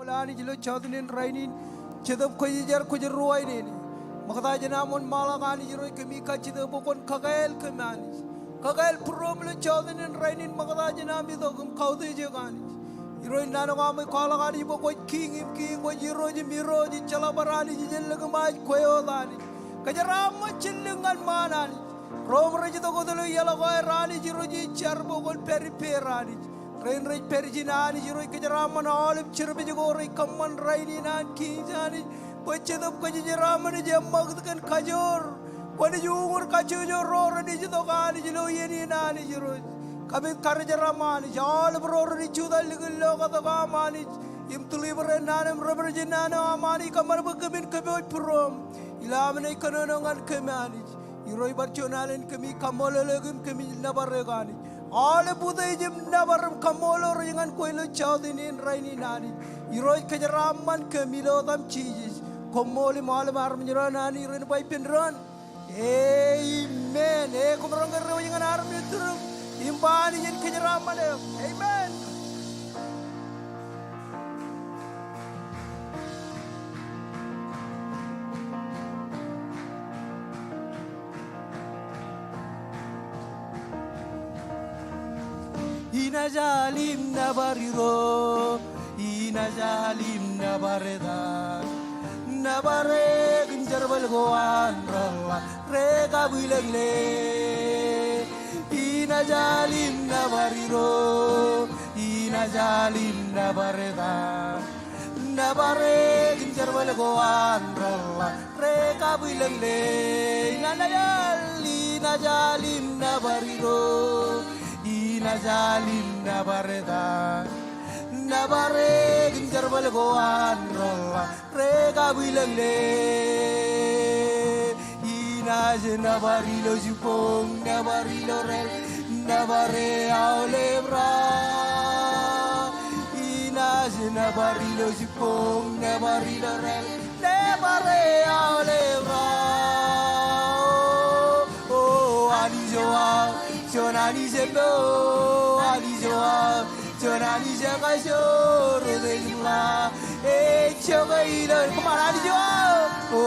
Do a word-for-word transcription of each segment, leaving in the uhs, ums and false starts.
Anij ilo jota in rainin, Jetōb Kwōjarjar, kwōj ruwainene. Ṃokta jān am wōnṃaanḷọk Anij Irooj, kōmij kajjitōk bwe kwōn kakāāl kōm Anij. Kakāāl būruōm ilo jota in rainin, ṃokta jān am itok im kautiej eok Anij. Irooj, naan ko aṃ ej kwaḷọk Anij bwe kwōj Kiiñ in kiiñ, kwōj Irooj in irooj, ejjeḷọk bar Anij, ejjeḷọk im ej kwe wōt Anij. Kōjeraaṃṃan jillin ñan ṃaan Anij. Ro im rej itok wōt ilo iaḷ ko aer Anij Irooj, ij jar bwe kwōn pād ippāer Anij. Rein rej pād ijin Anij Irooj, kōjeraaṃṃan aolep jerbal ko rej kōṃṃan rainin an Kiiñ Anij. Bwe Jetōb Kwōjarjar aṃ naaj eṃṃakūt kōn kajoor. Kwōnaaj uññūr kajjojo ro rej itok Anij ilo iien in Anij Irooj. Kōmij karijer aṃ Anij, aolep ro rej jutak likin lokatok aṃ Anij. Im deliver e naan eo im represent e naan eo aṃ Anij, kōṃṃan bwe kōmin kōpooj būruōm. Ilo am naaj kōnono ñan kōm Anij. Irooj, bar juon alen kōmij kaṃṃoolol eok im kōmij nōbar eok Anij. Aolep utiej im nōbar im kaṃṃoolol rej ñan kwe ilo jota in rainin Anij. Irooj, kōjeraaṃṃan kōm ilo etaṃ Jisōs. Koṃṃool im aolep armej ro an Anij ren ba ippān doon, amen. E, koṃ roñ ke diwōj ñan armej eo turūṃ im ba Anij en kōjeraaṃṃan eok. Amen. Inaaj al im nōbar Irooj, inaaj al im nōbar eta. Nōbar e kōn jerbal ko an reḷḷap rej kabwilōñlōñ. Inaaj al im nōbar Irooj, inaaj al im nōbar eta. Nōbar e kōn jerbal ko an reḷḷap rej kabwilōñlōñ. Inaaj al, inaaj al im nōbar Irooj, inaaj al im nōbar eta. Nōbar e kōn jerbal ko an reḷḷap rej kabwilōñlōñ. Inaaj nōbar ilo jibboñ, nōbar ilo rālik, nōbar e aolep ra. Inaaj nōbar ilo jibboñ, nōbar ilo rālik, nōbar e aolep ra. O, o, Anij eo aō, juon Anij eo, Anij eo aō, juon Anij eo ekajoor otemjej im ḷap. Ej jokwe ilo, come on, Anij eo aō. O,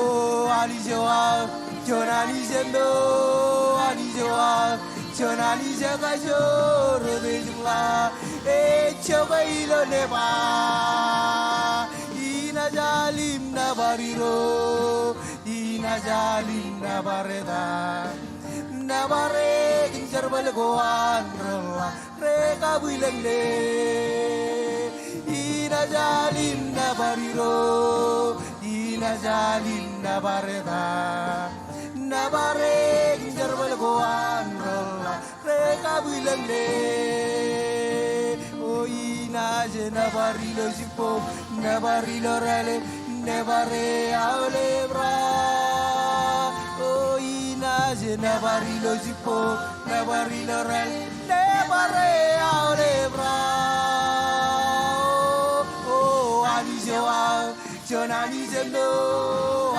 Anij eo aō, juon Anij eo, Anij eo aō, juon Anij eo ekajoor otemjej im ḷap. Ej jokwe ilo nōbar. Inaaj al im nōbar Irooj, inaaj al im nōbar eta. Nōbar e kōn jerbal ko an reḷḷap rej kabwilōñlōñ. Inaaj al im nōbar Irooj, inaaj al im nōbar eta. Nōbar e kōn jerbal ko an reḷḷap rej kabwilōñlōñ. O, inaaj nōbar ilo jibboñ, nōbar ilo rālik, nōbar e aolep ra. O, inaaj nōbar ilo jibboñ, nōbar ilo rālik, nōbar e aolep ra. O, o, Anij eo aō, juon Anij eo,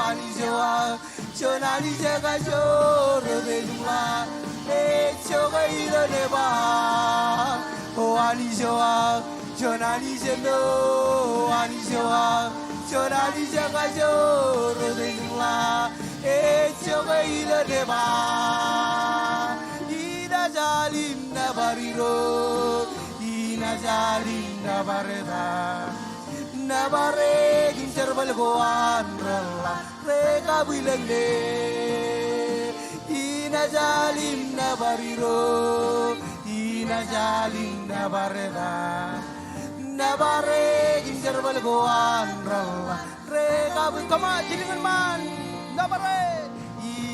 Anij eo aō, juon Anij eo ekajoor otemjej im ḷap. Ej jokwe ilo nōbar. O, Anij eo aō, juon Anij eo, Anij eo aō, juon Anij eo ekajoor otemjej im ḷap. Ej jokwe ilo nōbar. Inaaj al im nōbar Irooj, inaaj al im nōbar eta. Nōbar e kōn jerbal ko an reḷḷap rej kabwilōñlōñ. Inaaj al im nōbar Irooj, inaaj al im nōbar eta. Nōbar e kōn jerbal ko an reḷḷap rej kabwilōñlōñ. Come on, jilkinḷọk ṃaan. Nōbar e.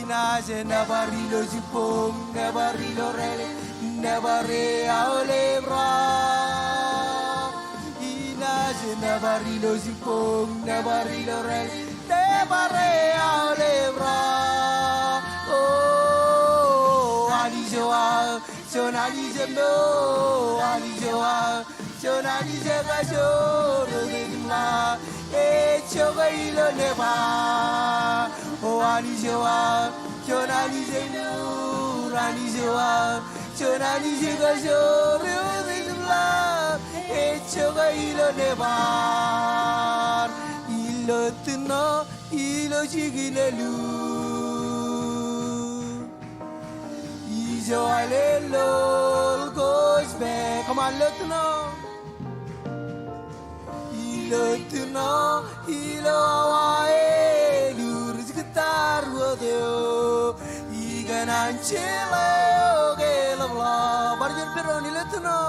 Inaaj nōbar ilo jibboñ, nōbar ilo rālik, nōbar e aolep ra. Inaaj nōbar ilo jibboñ, nōbar ilo rālik, nōbar e aolep ra. O, Anij eo aō, juon Anij eo, Anij eo aō, juon Anij eo ekajoor otemjej im ḷap. Ej jokwe ilo nōbar. O, Anij eo aō, juon Anij eo, Anij eo aō, juon Anij eo ekajoor otemjej im ḷap. Ejjab ilo nebar, ilo ettino, ilo jikin ālikin. Ijo aelel ḷọk kōj pā. Come on, ilo ettino. Ilo ettino, ilo awa ālikin ri jikūttar wōt eo. Ikōṇaan jeḷā eo ke ḷapḷọk. Bar juon pedoin, ilo ettino.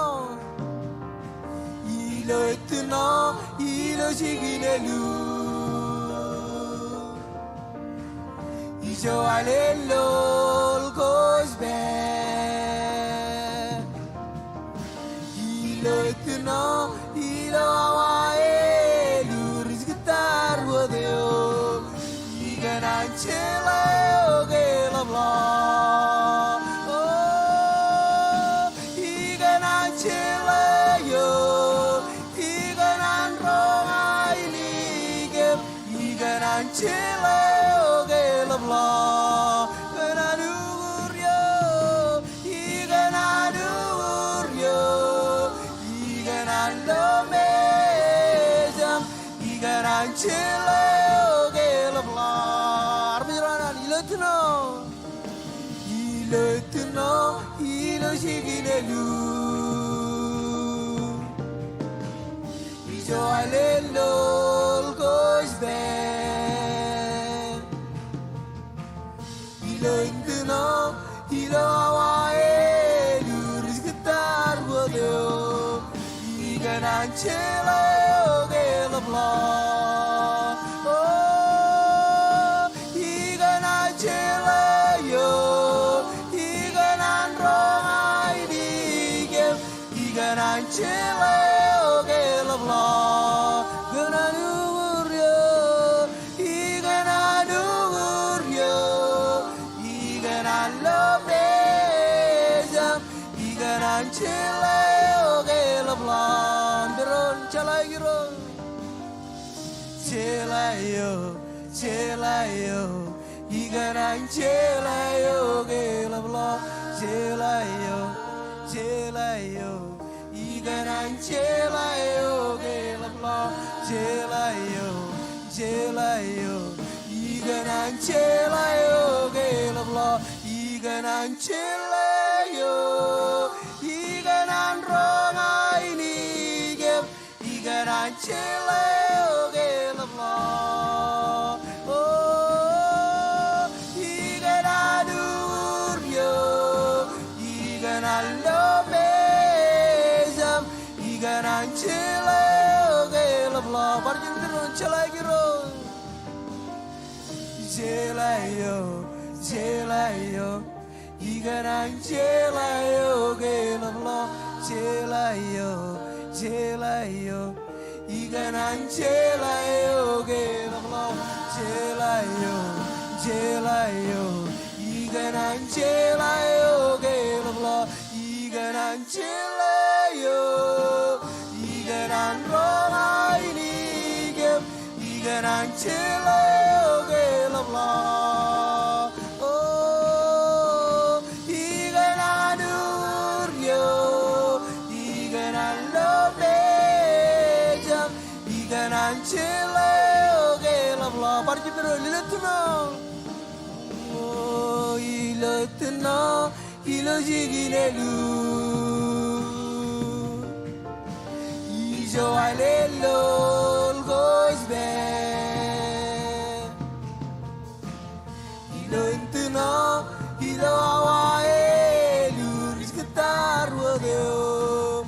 Ilo ettino, ilo jikin ālikin. Ijo aelel ḷọk kōj pā. Ilo ettino, ilo awa ālikin ri jikūttar wōt eo. Ikōṇaan jeḷā eo ke ḷapḷọk. O, ikōṇaan jeḷā eo. Ikōṇaan roñ ainikiōṃ. Ikōṇaan jeḷā eo ke ḷapḷọk. Ikōṇaan uñūr eō. Ikōṇaan uñūr eō. Ikōṇaan lo mejāṃ. Ikōṇaan jeḷā eo ke ḷapḷọk. Armej ro an, ilo ettino. Ilo ettino, ilo jikin ālikin. Ijo aelel ḷọk kōj pā. Ilo ettino, ilo awa ālikin ri jikūttar wōt eo. Ikōṇaan jeḷā eo ke ḷapḷọk. O, ikōṇaan jeḷā eo. Ikōṇaan roñ ainikiōṃ. Ikōṇaan jeḷā eo ke ḷapḷọk. Ikōṇaan uñūr eō. Ikōṇaan uñūr eō. Ikōṇaan lo mejāṃ. Ikōṇaan jeḷā eo ke ḷapḷọk. Pedoin, jeḷā eo. Jeḷā eo, jeḷā eo, ikōṇaan jeḷā eo ke ḷapḷọk. Jeḷā eo, jeḷā eo, ikōṇaan jeḷā eo ke ḷapḷọk. Jeḷā eo, jeḷā eo, ikōṇaan jeḷā eo ke ḷapḷọk. Ikōṇaan jeḷā eo, ikōṇaan roñ ainikiōṃ. Ikōṇaan jeḷā eo ke ḷapḷọk. O, ikōṇaan uñūr eō. Ikōṇaan lo mejāṃ. Ikōṇaan jeḷā eo ke ḷapḷọk. Bar juon pedoin, jeḷā eo. Jeḷā eo, jeḷā eo. Ikōṇaan jeḷā eo ke ḷapḷọk. Jeḷā eo, jeḷā eo. Ikōṇaan jeḷā eo ke ḷapḷọk. Jeḷā eo, jeḷā eo. Ikōṇaan jeḷā eo ke ḷapḷọk. Ikōṇaan jeḷā eo. Ikōṇaan roñ ainikiōṃ. Ikōṇaan jeḷā eo ke ḷapḷọk. O, ikōṇaan uñūr eō. Ikōṇaan lo mejāṃ. Ikōṇaan jeḷā eo ke ḷapḷọk. Bar juon pedoin, ilo ettino. O, ilo ettino. Ilo jikin ālikin. Ijo aelel ḷọk kōj pā. Ilo ettino, ilo awa ālikin ri jikūttar wōt eo.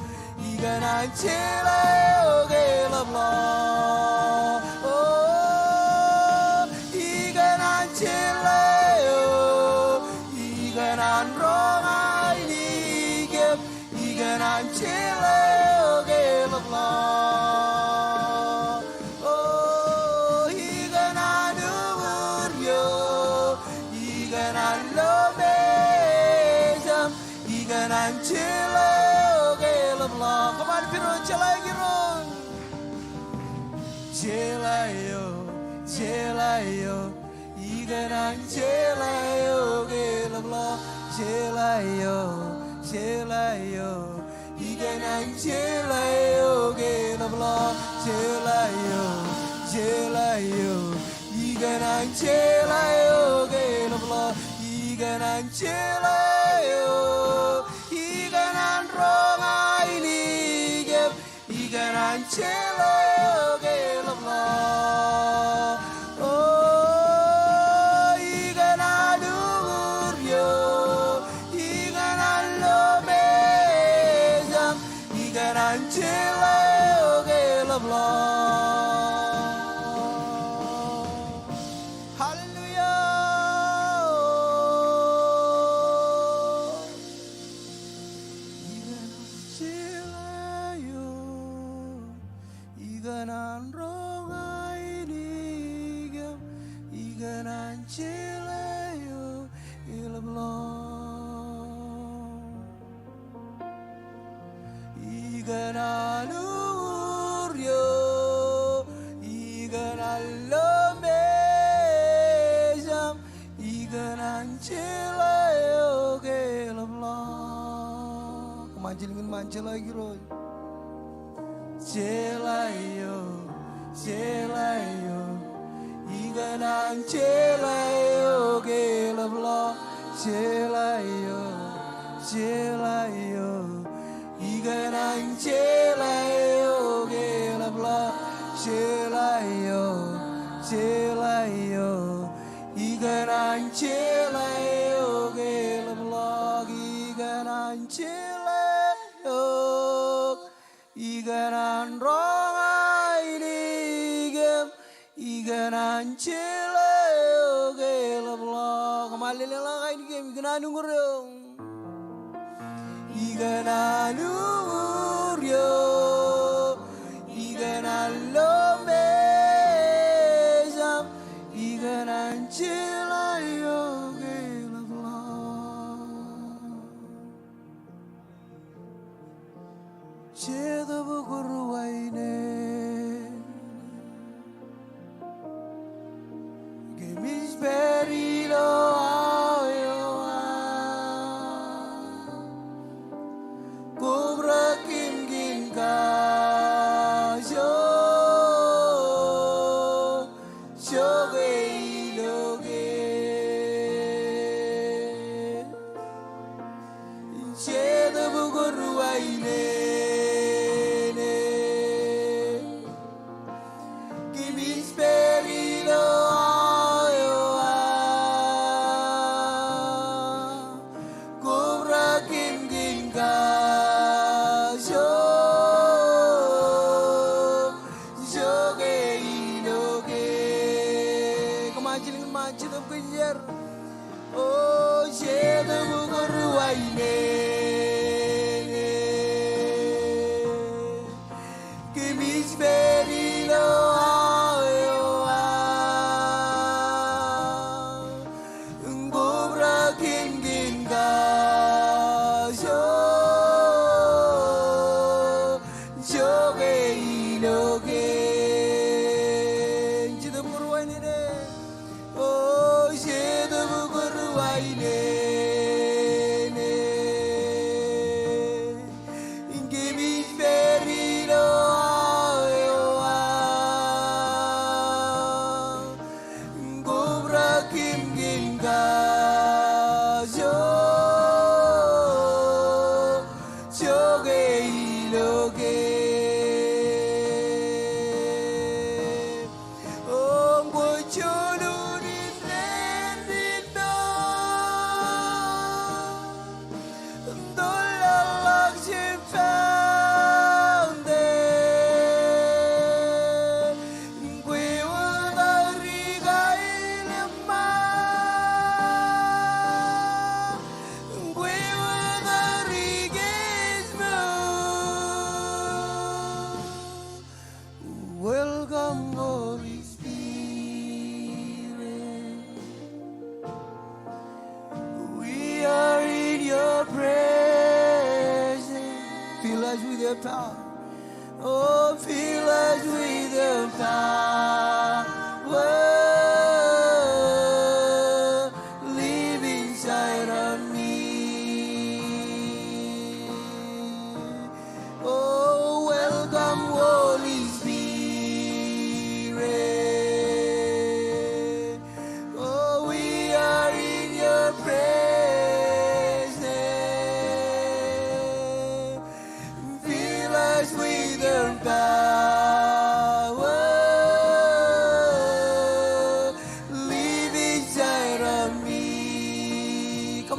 Ikōṇaan jeḷā eo ke ḷapḷọk. O, ikōṇaan jeḷā eo. Ikōṇaan roñ ainikiōṃ. Ikōṇaan jeḷā eo ke ḷapḷọk. O, ikōṇaan uñūr eō. Ikōṇaan lo mejāṃ. Ikōṇaan jeḷā eo ke ḷapḷọk. Come on, pedoin, jeḷā eo. Jeḷā eo, jeḷā eo. Ikōṇaan jeḷā eo ke ḷapḷọk. Jeḷā eo, jeḷā eo. Ikōṇaan jeḷā eok eḷapḷọk, jeḷā eok, jeḷā eok. Ikōṇaan jeḷā eok eḷapḷọk, ikōṇaan jeḷā eok. Ikōṇaan roñ ainikiōṃ, ikōṇaan jeḷā eok eḷapḷọk. O, ikōṇaan uñūr eok, ikōṇaan lo mejaṃ, ikōṇaan jeḷā eok eḷapḷọk. Hallelujah. Ikōṇaan jeḷā eok, ikōṇaan roñ ainikiōṃ, ikōṇaan jeḷā eok eḷapḷọk. Ikōṇaan uñūr eok, ikōṇaan lo mejaṃ, ikōṇaan jeḷā eok eḷapḷọk. Kōṃṃan jilñin ṃaan jeḷā Irooj. Jeḷā eok, jeḷā eok, ikōṇaan jeḷā eok eḷapḷọk. Jeḷā eok, jeḷā eok, ikōṇaan jeḷā eok eḷapḷọk. Jeḷā eok, jeḷā eok, ikōṇaan jeḷā eok eḷapḷọk. Ikōṇaan jeḷā eok, ikōṇaan roñ ainikiōṃ, ikōṇaan jeḷā eok eḷapḷọk. Kōṃṃan lelōñḷọk ainikiōṃ. Ikōṇaan uñūr eok, ikōṇaan uñūr eok, ikōṇaan lo mejaṃ, ikōṇaan jeḷā eok eḷapḷọk. Jetōb Kūrwainene, kōmij pād ilo aō eo aō, kobrak kōm kōn kajoor, jokwe ilo ke. Jetōb Kūrwainene, kōmij pād ilo aō eo aō, kobrak kōm kōn kajoor, jokwe ilo ke. Kōṃṃan jilñin ṃaan Jetōb kōj er. O Jetōb Kūrwainene, kōmij pād ilo aō eo aō, kobrak kōm kōn kajoor, jokwe ilo ke. Jetōb Kūrwainene. O Jetōb Kūrwainene, kōmij pād ilo aō eo aō, kobrak kōm kōn kajoor, jokwe ilo ke. Im kwōj juon unin dān in doon, doon ḷōḷḷọk jemān dān. Kwe wōt aō ri kailōṃṃan, kwe wōt aō ri kōjmān. Welcome, Holy Spirit. We are in your presence. Fill us with your power. Oh, fill us with your power. Live inside of me.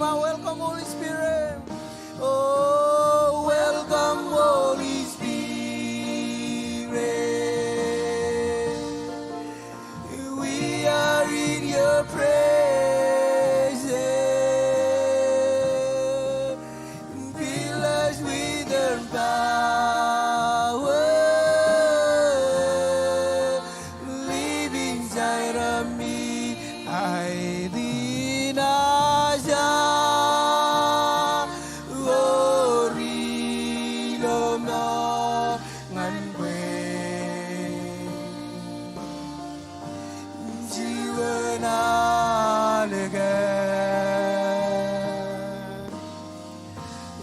Welcome, Holy Spirit. Oh, welcome, Holy Spirit. We are in your presence. Fill us with your power. Live inside of me. Aet in aja, ori ilo ṃōk ñan kwe. Juon alen kar.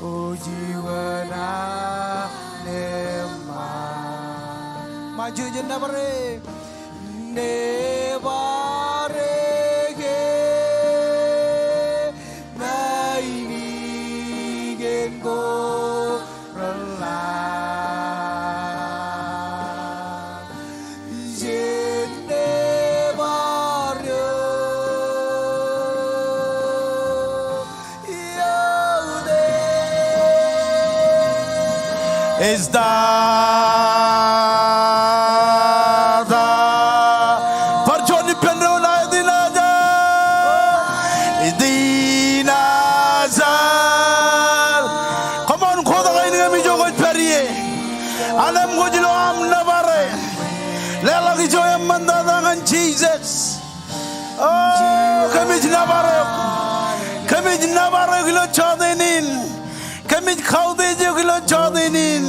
O juon alen ṃaan. Ṃaan, juon, juon, nōbar e. Nōbar e ke ṇa ainikien ko reḷḷap. Jen nōbar eok. Ej ta, ta. Bar juon ippān doon, aet in aja. Aet in aja. Come on, kotak ainikien ijo kwōj pād ie. An eṃ kwōj lo aṃ nōbar e. Leḷọk ijo eṃṃan tata ñan Jisōs. O, kōmij nōbar eok. Kōmij nōbar eok ilo jọteen in. Kōmij koutiej eok ilo jọteen in.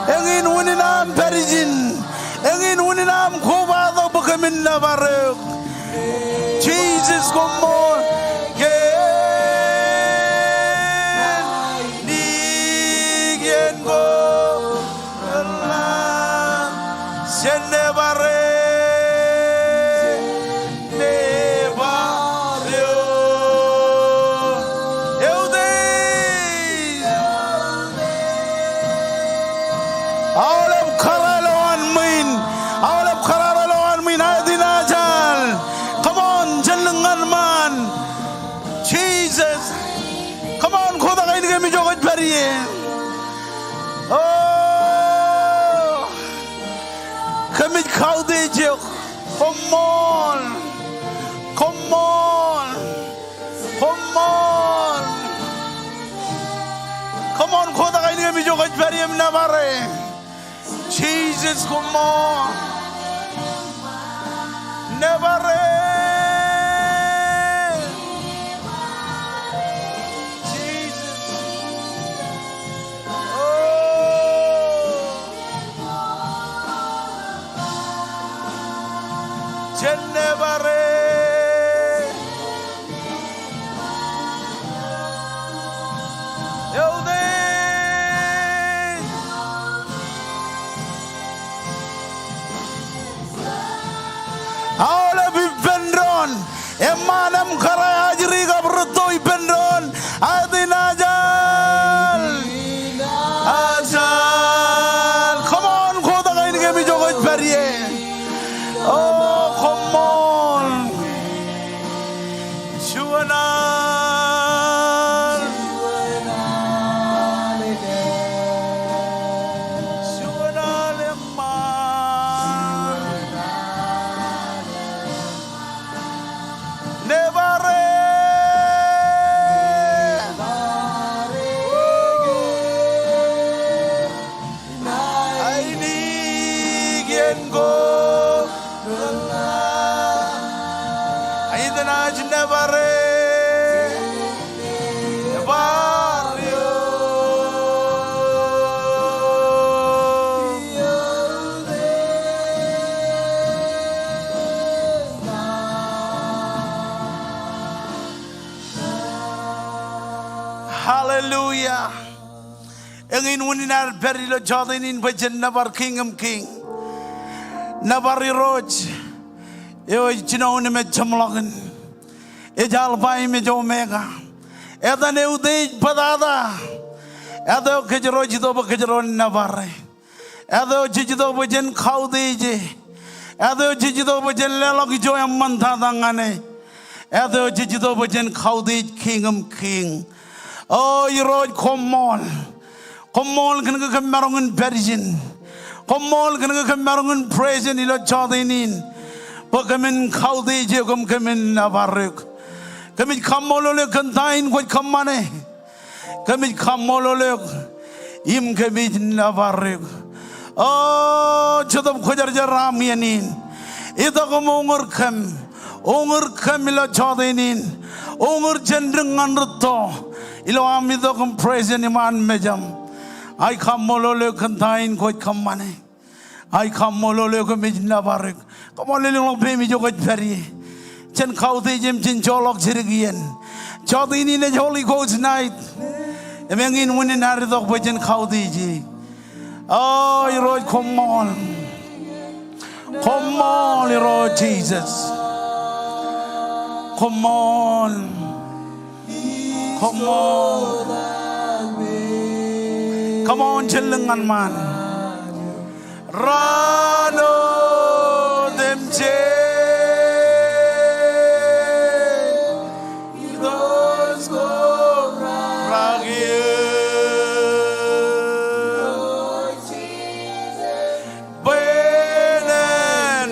Eñin unin aṃ pād ijin. Eñin unin aṃ kobatok bwe kōmin nōbar eok. Jisōs, koṃṃool. Ke ainikien ko reḷḷap. Jen nōbar e. Nōbar eok. Eutiej. Aolep kōrā ilowaan ṃwiin. Aolep kōrā ilowaan ṃwiin. Aet in ajal. Come on, jen lōñ ñan ṃaan. Jisōs. Come on, kotak ainikien ijo kwōj pād ie. O, kōmij koutiej eok. Koṃṃool. Koṃṃool. Koṃṃool. Come on, kotak ainikien ijo kwōj pād ie im nōbar e. Jisōs, koṃṃool. Nōbar e. Jisōs. O. Jen nōbar e. Eutiej. Aolep ippān doon. Eṃṃaan, eṃ kōrā, ajri kab rūtto ippān doon. Aet in ajal. Ajal. Come on, kotak ainikien ijo kwōj pād ie. O, koṃṃool. Juon al. Juon al eṃṃaan. Nōbar e. Ainikien ko. Aet naaj nōbar e. Nōbar eok. Hallelujah. Eñin unin ad pād ilo jọteen in bwe jen nōbar Kiiñ in kiiñ. Nōbar Irooj. Eo ej jinoin im ej jeṃḷọkin. Ej Alpha im ej Omega. Etan eutiej bōtata. Etan eo kōjro ej itok bwe kōjro en nōbar e. Etan eo jej itok bwe jen koutiej e. Etan eo jej itok bwe jen leḷọk ijo eṃṃan tata ñan e. Āt eo jej itok bwe jen kautiej Kiiñ im kiiñ. O Irooj, koṃṃool. Koṃṃool kōn ke kōm maroñ in pād ijin. Koṃṃool kōn ke kōm maroñ in praise in ilo jọteen in. Bwe kōmin kautiej eok im kōmin nōbar eok. Kōmij kaṃṃoolol eok kōn ta in kwōj kōṃṃane. Kōmij kaṃṃoolol eok im kōmij nōbar eok. O Jetōb Kwōjarjar aṃ iien in, itok im uñūr kōm, uñūr kōm ilo jọteen in, uñūr jān dik ñan rūtto ilo am itok im praise in iṃaan mejaṃ. Ij kaṃṃoolol eok kōn ta in kwōj kōṃṃane. Ij kaṃṃoolol eok im ij nōbar eok. Come on, lelōñḷọk peiṃ ijo kwōj pād ie. Jen kautiej im jen joḷọk jidik iien. Jọteen in ej Holy Ghost night. Im eñin unin ad itok bwe jen kautiej e. O Irooj, koṃṃool. Koṃṃool Irooj Jisōs. Koṃṃool. Koṃṃool. Come on, jen lōñ ñan ṃaan. Raan otemjej, itok im kōṃṃan bwe en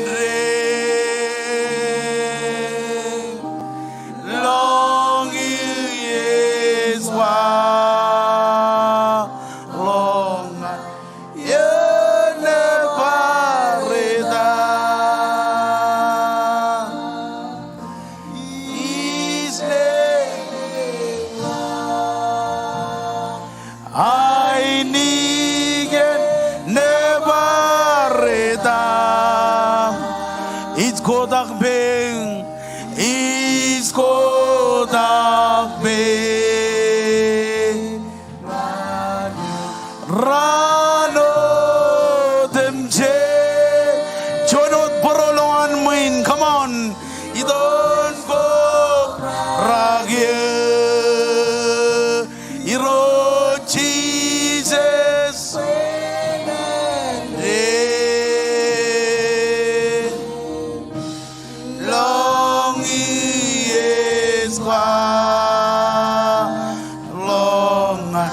deḷọñ ij waḷọk ñan eō nōbar etan. Ij ainikien nōbar etan. Ij kotak pein, ij kotak pein. Raan otemjej. Juon wōt bōro ilowaan ṃwiin. Come on. Itok im kōṃṃan. Irooj Jisōs. Deḷọñ ij waḷọk ñan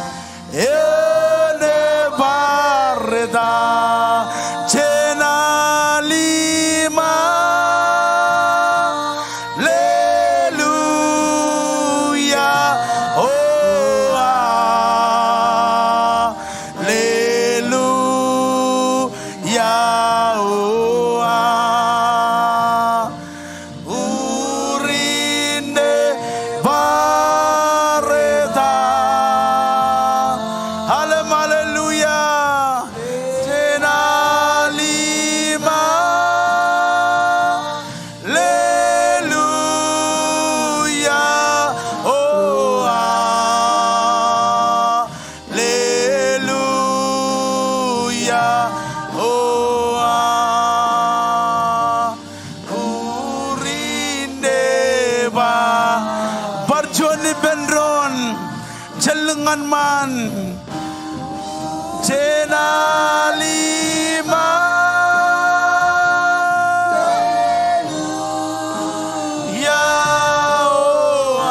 eō nōbar etan. Jen al im alleluia, o alleluia, o a Urin nōbar etan. Halem, hallelujah. Jen al im alleluia. O, alleluia. O, a Urin nōbar. Bar juon ippān doon. Jen lōñ ñan ṃaan. Jen al im alleluia, o, a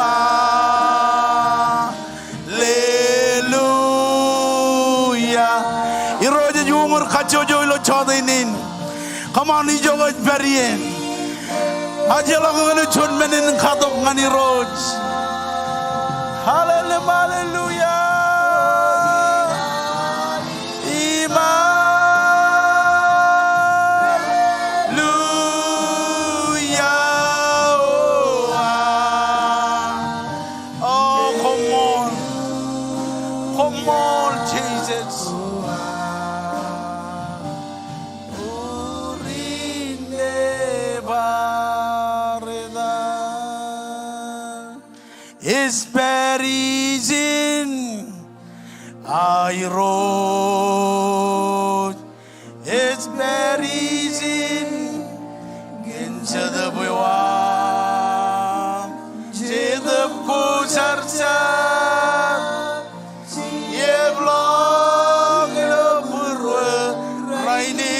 Hallelujah. Irooj ej uñūr kajjojo ilo jọteen in. Come on, ijo kwōj pād ie. Ej jeḷā ke kōn juon men in katok ñan Irooj. Hallelujah, hallelujah. Im alleluia, o, a. O, koṃṃool. Koṃṃool, Jisōs. Urin nōbar etan. Ej pād ijin, a Irooj. Ej pād ijin kōn Jetōb eo aṃ, Jetōb Kwōjarjar, ej ḷọk ilo būruō rainin.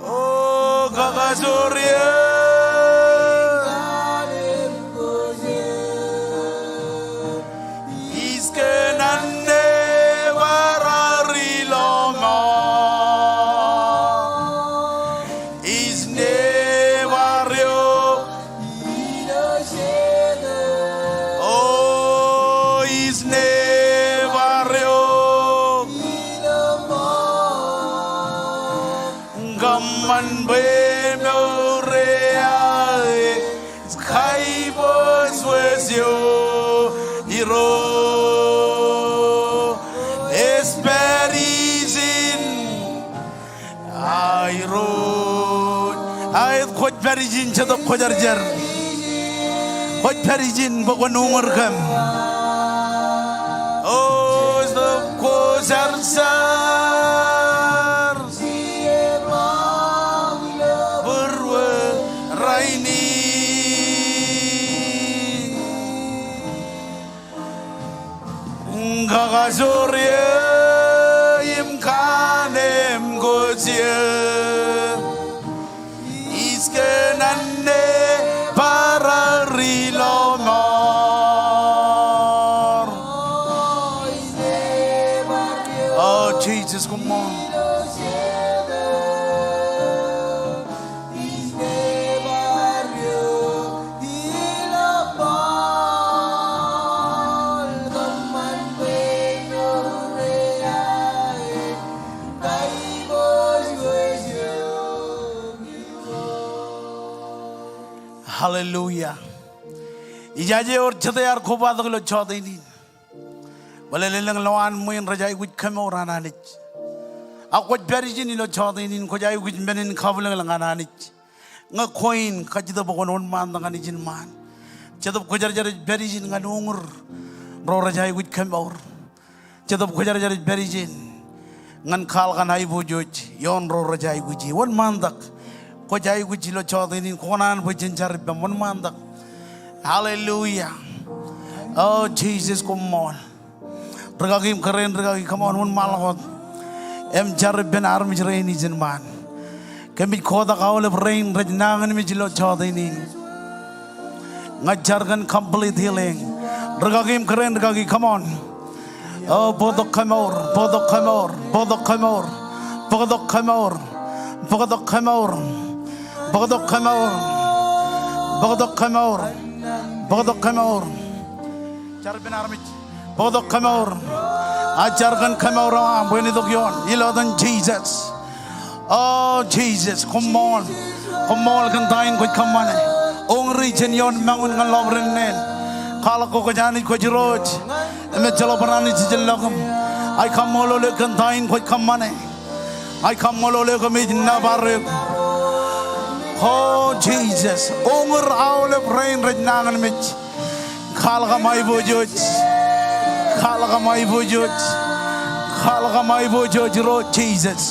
O, Mour eo aō ej kaiboojoj eo, Irooj ej pād ijin. A Irooj, aet, kwōj pād ijin, Jetōb Kwōjarjar. Kwōj pād ijin bwe kwōn uñūr kōm. O Jetōb Kwōjarjar, būruō rainin. Kakajoor eō im kanemkwōj eō ij kōṇaan ṇe barāinwōt ilo mour. O Jisōs, come on. Hallelujah. Ijaje ewōr jete ear kobatok ilo jọteen in. Bōlen elōñ lowaan ṃwiin rej aikuj kemour an Anij. Ak kwōj pād ijin ilo jọteen in, kwōj aikuj men in kabwilōñlōñ an Anij. Ñe kwe in kajjitōk bwe kwōn wōnṃaantak ñan ijin ṃaan, Jetōb Kwōjarjar ej pād ijin ñan uñūr ro rej aikuj kemour. Jetōb Kwōjarjar ej pād ijin ñan kwaḷọk an aiboojoj ioon ro rej aikuji. Wōnṃaantak. Kwōj aikuj ilo jọteen in, kwō kōṇaan bwe jen jar ippām. Wōnṃaantak. Hallelujah. O Jisōs, koṃṃool. Rikaki im kōrā in rikaki, come on, wōnṃaanḷọk wōt im jar ippān armej rein ijin ṃaan. Kōmij kotak aolep rein rej nañinmej ilo jọteen in. Ña ij jar kōn complete healing. Rikaki im kōrā in rikaki, come on. O, bōktok kemour, bōktok kemour, bōktok kemour, bōktok kemour, bōktok kemour, bōktok kemour, bōktok kemour, bōktok kemour. Jar ippān armej. Bōktok kemour. A jar kōn kemour eo aṃ bwe en itok ioon. Ilo etan Jisōs. O Jisōs, koṃṃool. Koṃṃool kōn ta in kwōj kōṃṃane. Uñūri jān ioon mour in ñan lọpiden neen. Kwaḷọk ke kwōj Anij, kwōj Irooj im ejjeḷọk bar Anij ijellọkūṃ. Ij kaṃṃoolol eok kōn ta in kwōj kōṃṃane. Ij kaṃṃoolol eok im ij nōbar eok. O Jisōs, uñūr aolep rein rej nañinmej. Kwaḷọk aṃ aiboojoj. Kwaḷọk aṃ aiboojoj. Kwaḷọk aṃ aiboojoj, Irooj Jisōs.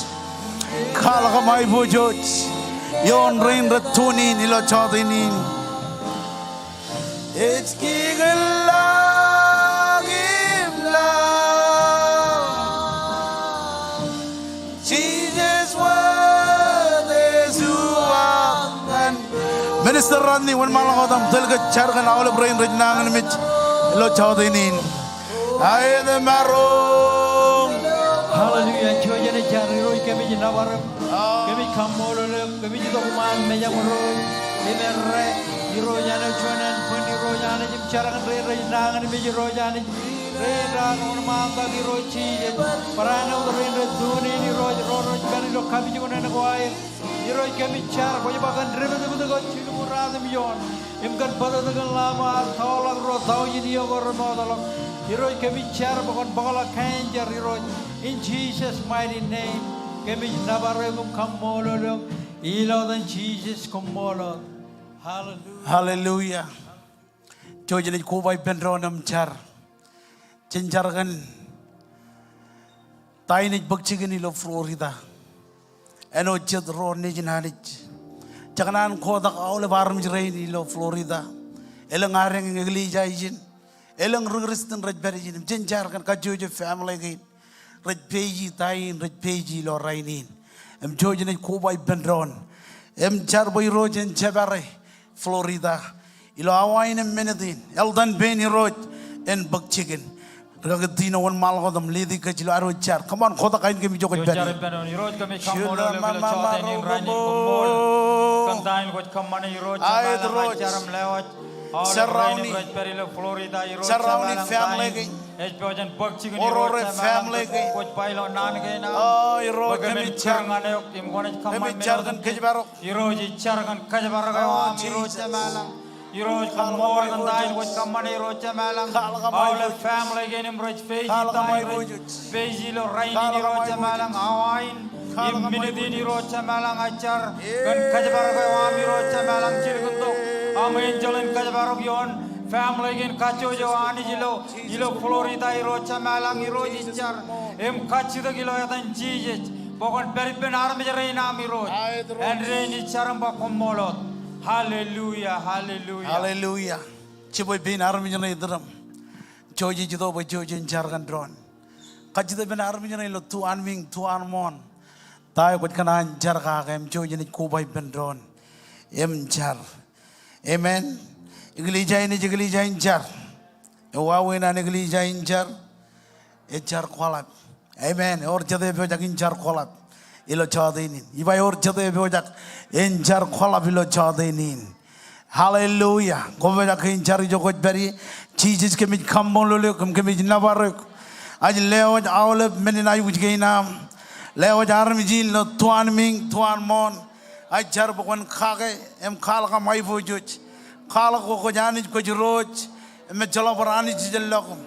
Kwaḷọk aṃ aiboojoj ioon rein rej tune in ilo jọteen in. Ej kiki ḷọk im ḷọk. Jisōs wōt ej uwaak ñan. Minister Rodney, wōnṃaanḷọk wōt im tōl ke jar kōn aolep rein rej nañinmej ilo jọteen in. Aet, maroñ. Hallelujah. Jouj jen jar. Irooj, kōmij nōbar eok. Kōmij kaṃṃoolol eok. Kōmij itok iṃaan mejaṃ, Irooj. Im errā, Irooj, āinwōt juon ānbwin, Irooj Anij, im jar kōn rein rej nañinmej, Irooj Anij. Rein raar wōnṃaantak, Irooj Jisōs. Barāinwōt rein rej tune in, Irooj, ro rej pād ilo kapijuknen ko aer. Irooj, kōmij jar, kwōj ba kōn depdepdep ko jilubaraat im ioon, im kōn bōtōktōkin Laṃ eo ear tọọrḷọk ruo taujin iiō ko remootḷọk. Irooj, kōmij jar bwe kwōn bōkḷọk cancer, Irooj. In Jesus' mighty name, kōmij nōbar eok im kaṃṃoolol eok. Ilo etan Jisōs, koṃṃool wōt. Hallelujah. Hallelujah. Jouj jen koba ippān doon im jar. Jen jar kōn ta in ej bōk jikin ilo Florida. Āinwōt jet ro nejin Anij, jej kōṇaan kotak aolep armej rein ilo Florida. Elōñ adeañ eklejia ijin. Elōñ ri Kristian rej pād ijin. Im jen jar kōn kajjojo family kein rej peji ta in, rej peji ilo rainin. Im jouj jen koba ippān doon im jar bwe Irooj en jepare Florida ilo awa in im minit in. Eḷtan pein Irooj en bōk jikin. Rikaki Tino, wōnṃaanḷọk wōt im lead kōj ilo ad wōj jar. Come on, kotak kain kōmij ijo kwōj pād ie. Jar ippān doon. Irooj, kōmij kaṃṃoolol eok ilo jọteen in rainin, koṃṃool kōn ta in kwōj kōṃṃane, Irooj. Aet, Irooj. Jar im lewōj aolep rein rej pād ilo Florida, Irooj. Surround family kein. Ej pojak in bōk jikin Irooj Jemām, family kein. Kwōj ba ilo naan kein aṃ. O Irooj, kōmij jar. Kōm naaj kōṃṃan men otemjej. Kōmij jar kōn kōjparok. Irooj, ij jar kōn kōjparok eo aṃ Irooj Jemām. Irooj, kōṃṃan kōn ta in kwōj kōṃṃane Irooj Jemām. Aolep family kein im rej face ilo rainin Irooj Jemām. Awa in im minit in Irooj Jemām, ij jar kōn kōjparok eo aṃ Irooj Jemām. Jilkintok aṃ enjeḷ in kōjparok ioon family kein kajjojo Anij ilo ilo Florida Irooj Jemām. Irooj, ij jar im kajjitōk ilo etan Jisōs bwe kwōn pād ippān armej rein aṃ Irooj. Āindein ij jar im ba koṃṃool wōt. Hallelujah, hallelujah. Hallelujah. Jibwe pein armej ṇe iturūṃ. Jouj ej itok bwe jouj en jar kōn doon. Kajjitōk ippān armej ṇe ilo tu anmiiñ, tu anmooṇ. Ta eo kwōj kōṇaan jar kake im jouj enaaj koba ippān doon im jar. Amen. Eklejia in ej eklejia in jar. Eo wāween an eklejia in jar, ej jar kwaḷap. Amen. Ewōr jete epojak in jar kwaḷap ilo jọteen in? Ij ba ewōr jete epojak in jar kwaḷap ilo jọteen in? Hallelujah. Kwōpojak ke in jar ijo kwōj pād ie? Jisōs, kōmij kaṃṃoolol eok im kōmij nōbar eok. Ij lewōj aolep men in aikuj kein aṃ. Lewōj armej in ilo tu anmiiñ, tu anmooṇ. Ij jar bwe kwōn kake im kwaḷọk aṃ aiboojoj. Kwaḷọk bwe kwōj Anij, kwōj Irooj, im ejjeḷọk bar anij ijellọkuṃ.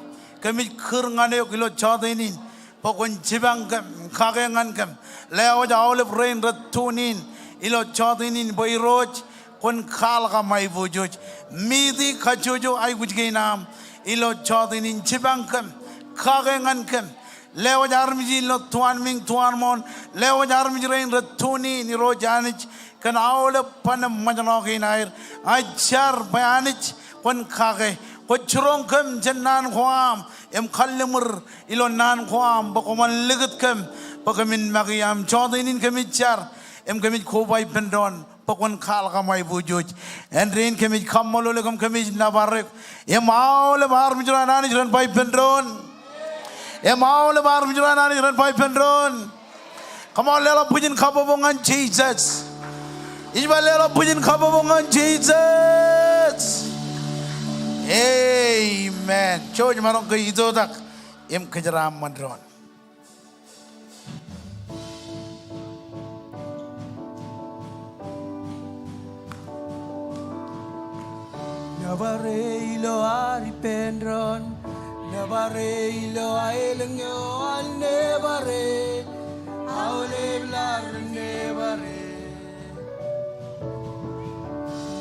Kōmij kūr ñan eok ilo jọteen in bwe kwōn jipañ kōm, kake ñan kōm. Lewōj aolep rein rej tune in ilo jọteen in bwe Irooj, kwōn kwaḷọk aṃ aiboojoj. Meet e kajjojo aikuj kein aṃ ilo jọteen in, jipañ kōm, kake ñan kōm. Lewōj armej in ilo tu anmiiñ, tu anmooṇ. Lewōj armej rein rej tune in Irooj Anij kōn aolep ban im ṃōjṇọ kein aer. Ij jar bwe Anij kwōn kake. Kwōj jiroñ kōm jān naan ko aṃ im kalliṃur ilo naan ko aṃ bwe kwōmaroñ likūt kōm bwe kōmin make iaam. Jọteen in kōmij jar im kōmij koba ippān doon bwe kwōn kwaḷọk aṃ aiboojoj. Āindein kōmij kaṃṃoolol eok im kōmij nōbar eok. Im aolep armej ro an Anij ren ba ippān doon. Im aolep armej ro an Anij ren ba ippān doon. Come on, leḷọk bwijin kabbokbok ñan Jisōs. Ij ba leḷọk bwijin kabbokbok ñan Jisōs. Amen. Jouj maroñ ke itoitak im kōjeraaṃṃan doon. Nōbare ilo ad ippān doon, nōbare ilo aelōñ eo an nōbare, aolep laḷ ren nōbare.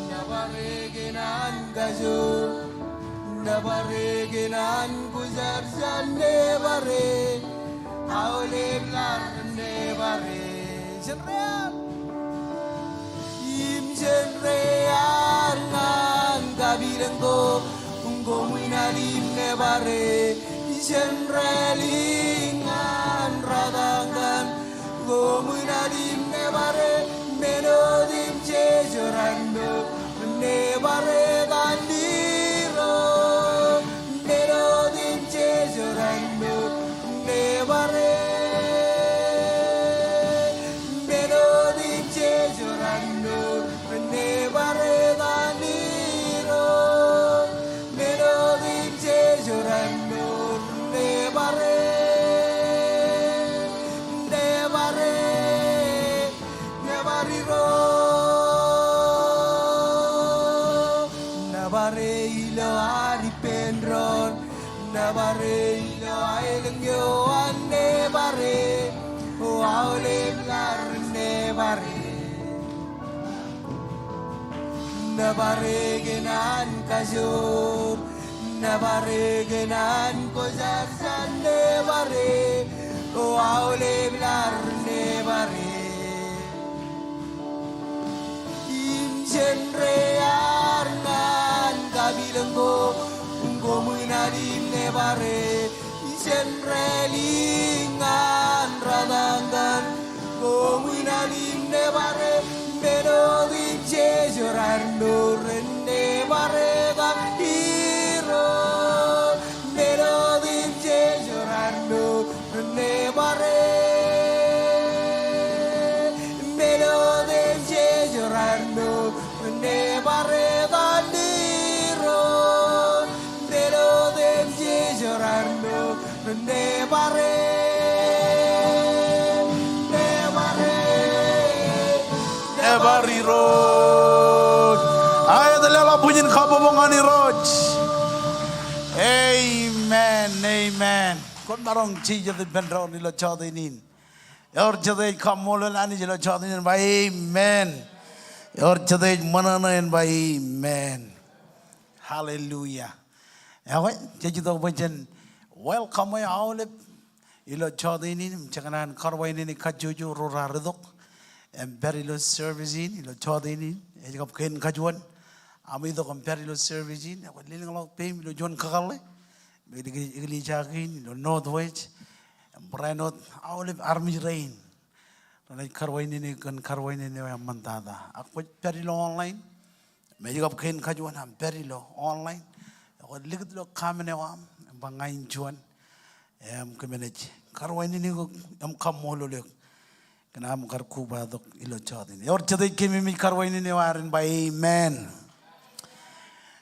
Nōbare kōn an kajoor, nōbare kōn an kwōjarjar nōbare, aolep laḷ ren nōbare. Jen rear. Im jen rear ñan kapilōñ ko, koṃwin ad im nōbare. Jen rālik ñan rōtañ kaṇ, koṃwin ad im nōbare. Men otemjej eo raṇ ṇe, nōbare kaṇ Irooj. Men otemjej eo raṇ ṇe, nōbare. Men otemjej eo raṇ ṇe, nōbare kaṇ Irooj. Men otemjej eo raṇ ṇe, nōbare. Nōbare. Nōbar Irooj. Nōbare ilo ad ippān doon, nōbare ilo aelōñ eo an nōbare, o aolep laḷ ren nōbare. Nōbare kōn an kajoor, nōbare kōn an kwōjarjar nōbare, o aolep laḷ ren nōbare. Im jen rear ñan kapilōñ ko, koṃwin ad im nōbare. Jen rālik ñan rōtañ kaṇ, koṃwin ad im nōbare. Men otemjej eo raṇ ṇe, nōbare kaṇ Irooj. Men otemjej eo raṇ ṇe, nōbare. Men otemjej eo raṇ ṇe, nōbare kaṇ Irooj. Men otemjej eo raṇ ṇe, Nōbar e, nōbar e, nōbar Irooj. Aet leḷọk bwijin kabbokbok ñan Irooj. Amen, amen. Kwōn maroñ jijet ippān doon ilo jọteen in. Ewōr jete ej kaṃṃoolol Anij ilo jọteen in en ba amen. Ewōr jete ej ṃōṇōṇō en ba amen. Hallelujah. Ekwe, jej itok bwe jen welcome e aolep ilo jọteen in, im jekōṇaan karuwainene kajjojo ro raar itok im pād ilo service in ilo jọteen in. Ej kab kein kajuon aṃ itok im pād ilo service in. Ekwe, lelōñḷọk peiṃ ilo juon kakōḷḷe im eklejia kein ilo Northwest im barāinwōt aolep armej rein renaaj karuwainene kōn karuwainene eo eṃṃantata. Ak kwōj pād ilo online im ej kab kein kajuon aṃ pād ilo online, ekwe likūt ilo comment eo aṃ im ba ña in juon. Im kōmij karuwainene eok im kaṃṃoolol eok kōn aṃ kar kobatok ilo jọteen. Ewōr jete ej keememej karuwainene eo ad en ba amen.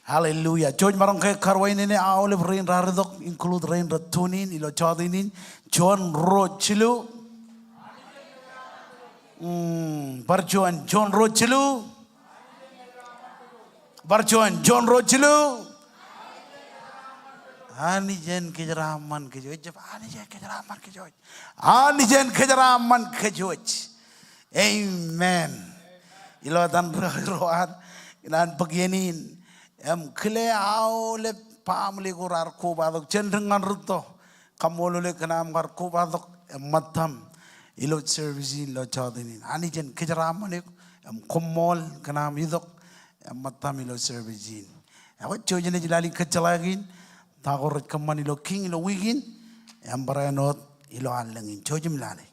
Hallelujah. Jouj maroñ ke karuwainene aolep rein raar itok, include rein rej tune in ilo jọteen in. Juon, ruo, jilu. Mm, bar juon, juon, ruo, jilu. Bar juon, juon, ruo, jilu. Anij en kōjeraaṃṃan kōj. Ej jab Anij en kōjeraaṃṃan kōj. Anij en kōjeraaṃṃan kōj. Amen. Ilo etan ri-, ro ad, ikōṇaan bōk iien in im kile aolep baaṃle ko raar kobatok jān dik ñan rūtto. Kaṃṃoolol eok kōn aṃ kar kobatok im ṃōttaṃ ilo service in ilo jọteen in. Anij en kōjeraaṃṃan eok im koṃṃool kōn aṃ itok im ṃōttaṃ ilo service in. Ekwe, jouj im ej lale kōjjeḷā kein ta ko rej kōṃṃan ilo King ilo wiik in im barāinwōt ilo allōñ in. Jouj im lale.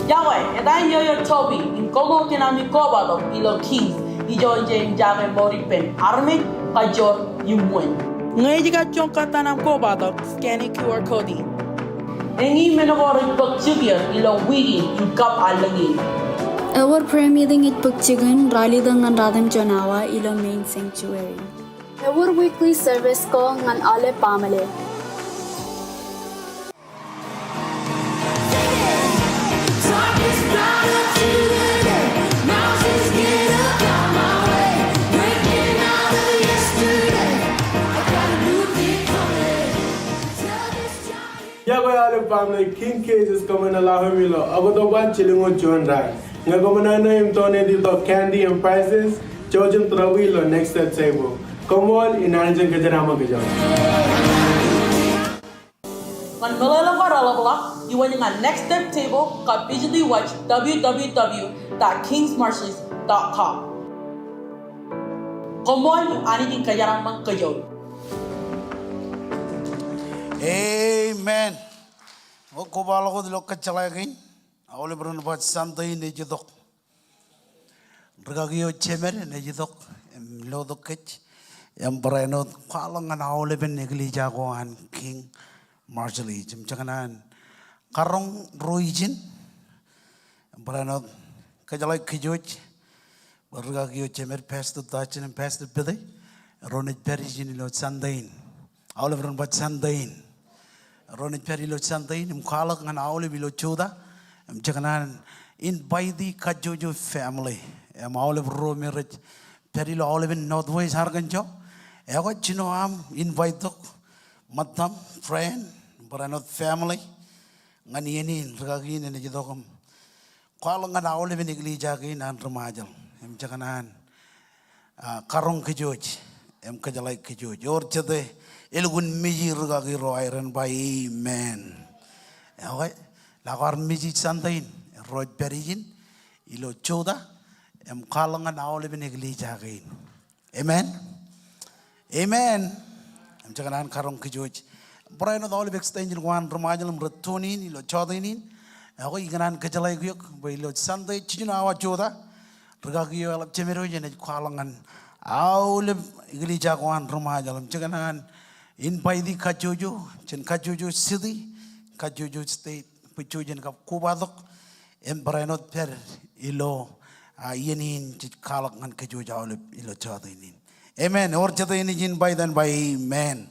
Iọkwe, etan iō eo Toby, im koṃṃool kōn ami kobatok ilo Kings, ijo ej jake mour ippān armej, kajoor im wūn. Ñe ej kajjoñ kōttan aṃ kobatok, scan e Q R code in. Eñin men ko rej bōk jikier ilo wiik in im kab allōñ in. Ewōr prayer meeting ej bōk jikin ralitōk ñan ratimjuon awa ilo main sanctuary. Ewōr weekly service ko ñan aolep baaṃle. Iọkwe aolep baaṃle, King K ej kōṃṃan lowaan ilo October jilñuul juon raṇ. Ñe koṃ nañinmej im donate itok candy im prizes, jouj im tōre ilo Next Step Table. Koṃṃool, im Anij en kōjeraaṃṃan kōj. Ñan meḷeḷe ko reḷapḷọk, iwōj ñan Next Step Table kab visit e website W W W dot kings marshallese dot com. Koṃṃool, Anij en kōjeraaṃṃan kōj. Amen. O, kobaḷọk wōt ilo kōjjeḷā kein. Aolep ren ba Sunday in ej itok. Rikaki eo Jemed enaaj itok im lotok kōj im barāinwōt kwaḷọk ñan aolepen eklejia ko an King Marshallese. Im jekōṇaan karoñ ro ijin im barāinwōt kōjjeḷā kōj wōj bwe rikaki eo Jemed, Pastor Dodson im Pastor Pete, ro naaj pād ijin ilo Sunday in. Aolep ren ba Sunday in. Ro naaj pād ilo Sunday in im kwaḷọk ñan aolep ilo Juda im jekōṇaan invite e kajjojo family im aolep ro me rej pād ilo aolepen Northwest Arkansas. Ekwe jino aṃ invite tok ṃōttaṃ, friend, barāinwōt family ñan iien in. Rikaki in enaaj itok im kwaḷọk ñan aolepen eklejia kein an ri-Ṃajeḷ im jekōṇaan, ah, karoñ kōj wōj im kōjjeḷā kōj wōj. Ewōr jete elukkuun meji rikaki ro aer en ba amen. Ekwe, lọk kwaar meji Sunday in, ro ej pād ijin ilo Juda im kwaḷọk ñan aolepen eklejia kein. Amen. Amen. Im jekōṇaan karoñ kōj wōj. Barāinwōt aolep extension ko an ri-Ṃajeḷ im rej tune in ilo jọteen in. Ekwe ikōṇaan kōjjeḷā eok bwe ilo Sunday jiljino awa jota, rikaki eo eḷap Jemed wōj enaaj kwaḷọk ñan aolep eklejia ko an ri-Ṃajeḷ im jekōṇaan invite e kajjojo jān kajjojo city, kajjojo state, bwe jej kab kobatok im barāinwōt pād ilo, ah, iien in jej kwaḷọk ñan kajjojo aolep ilo jota in. Amen. Ewōr jete enaaj invite in ba amen.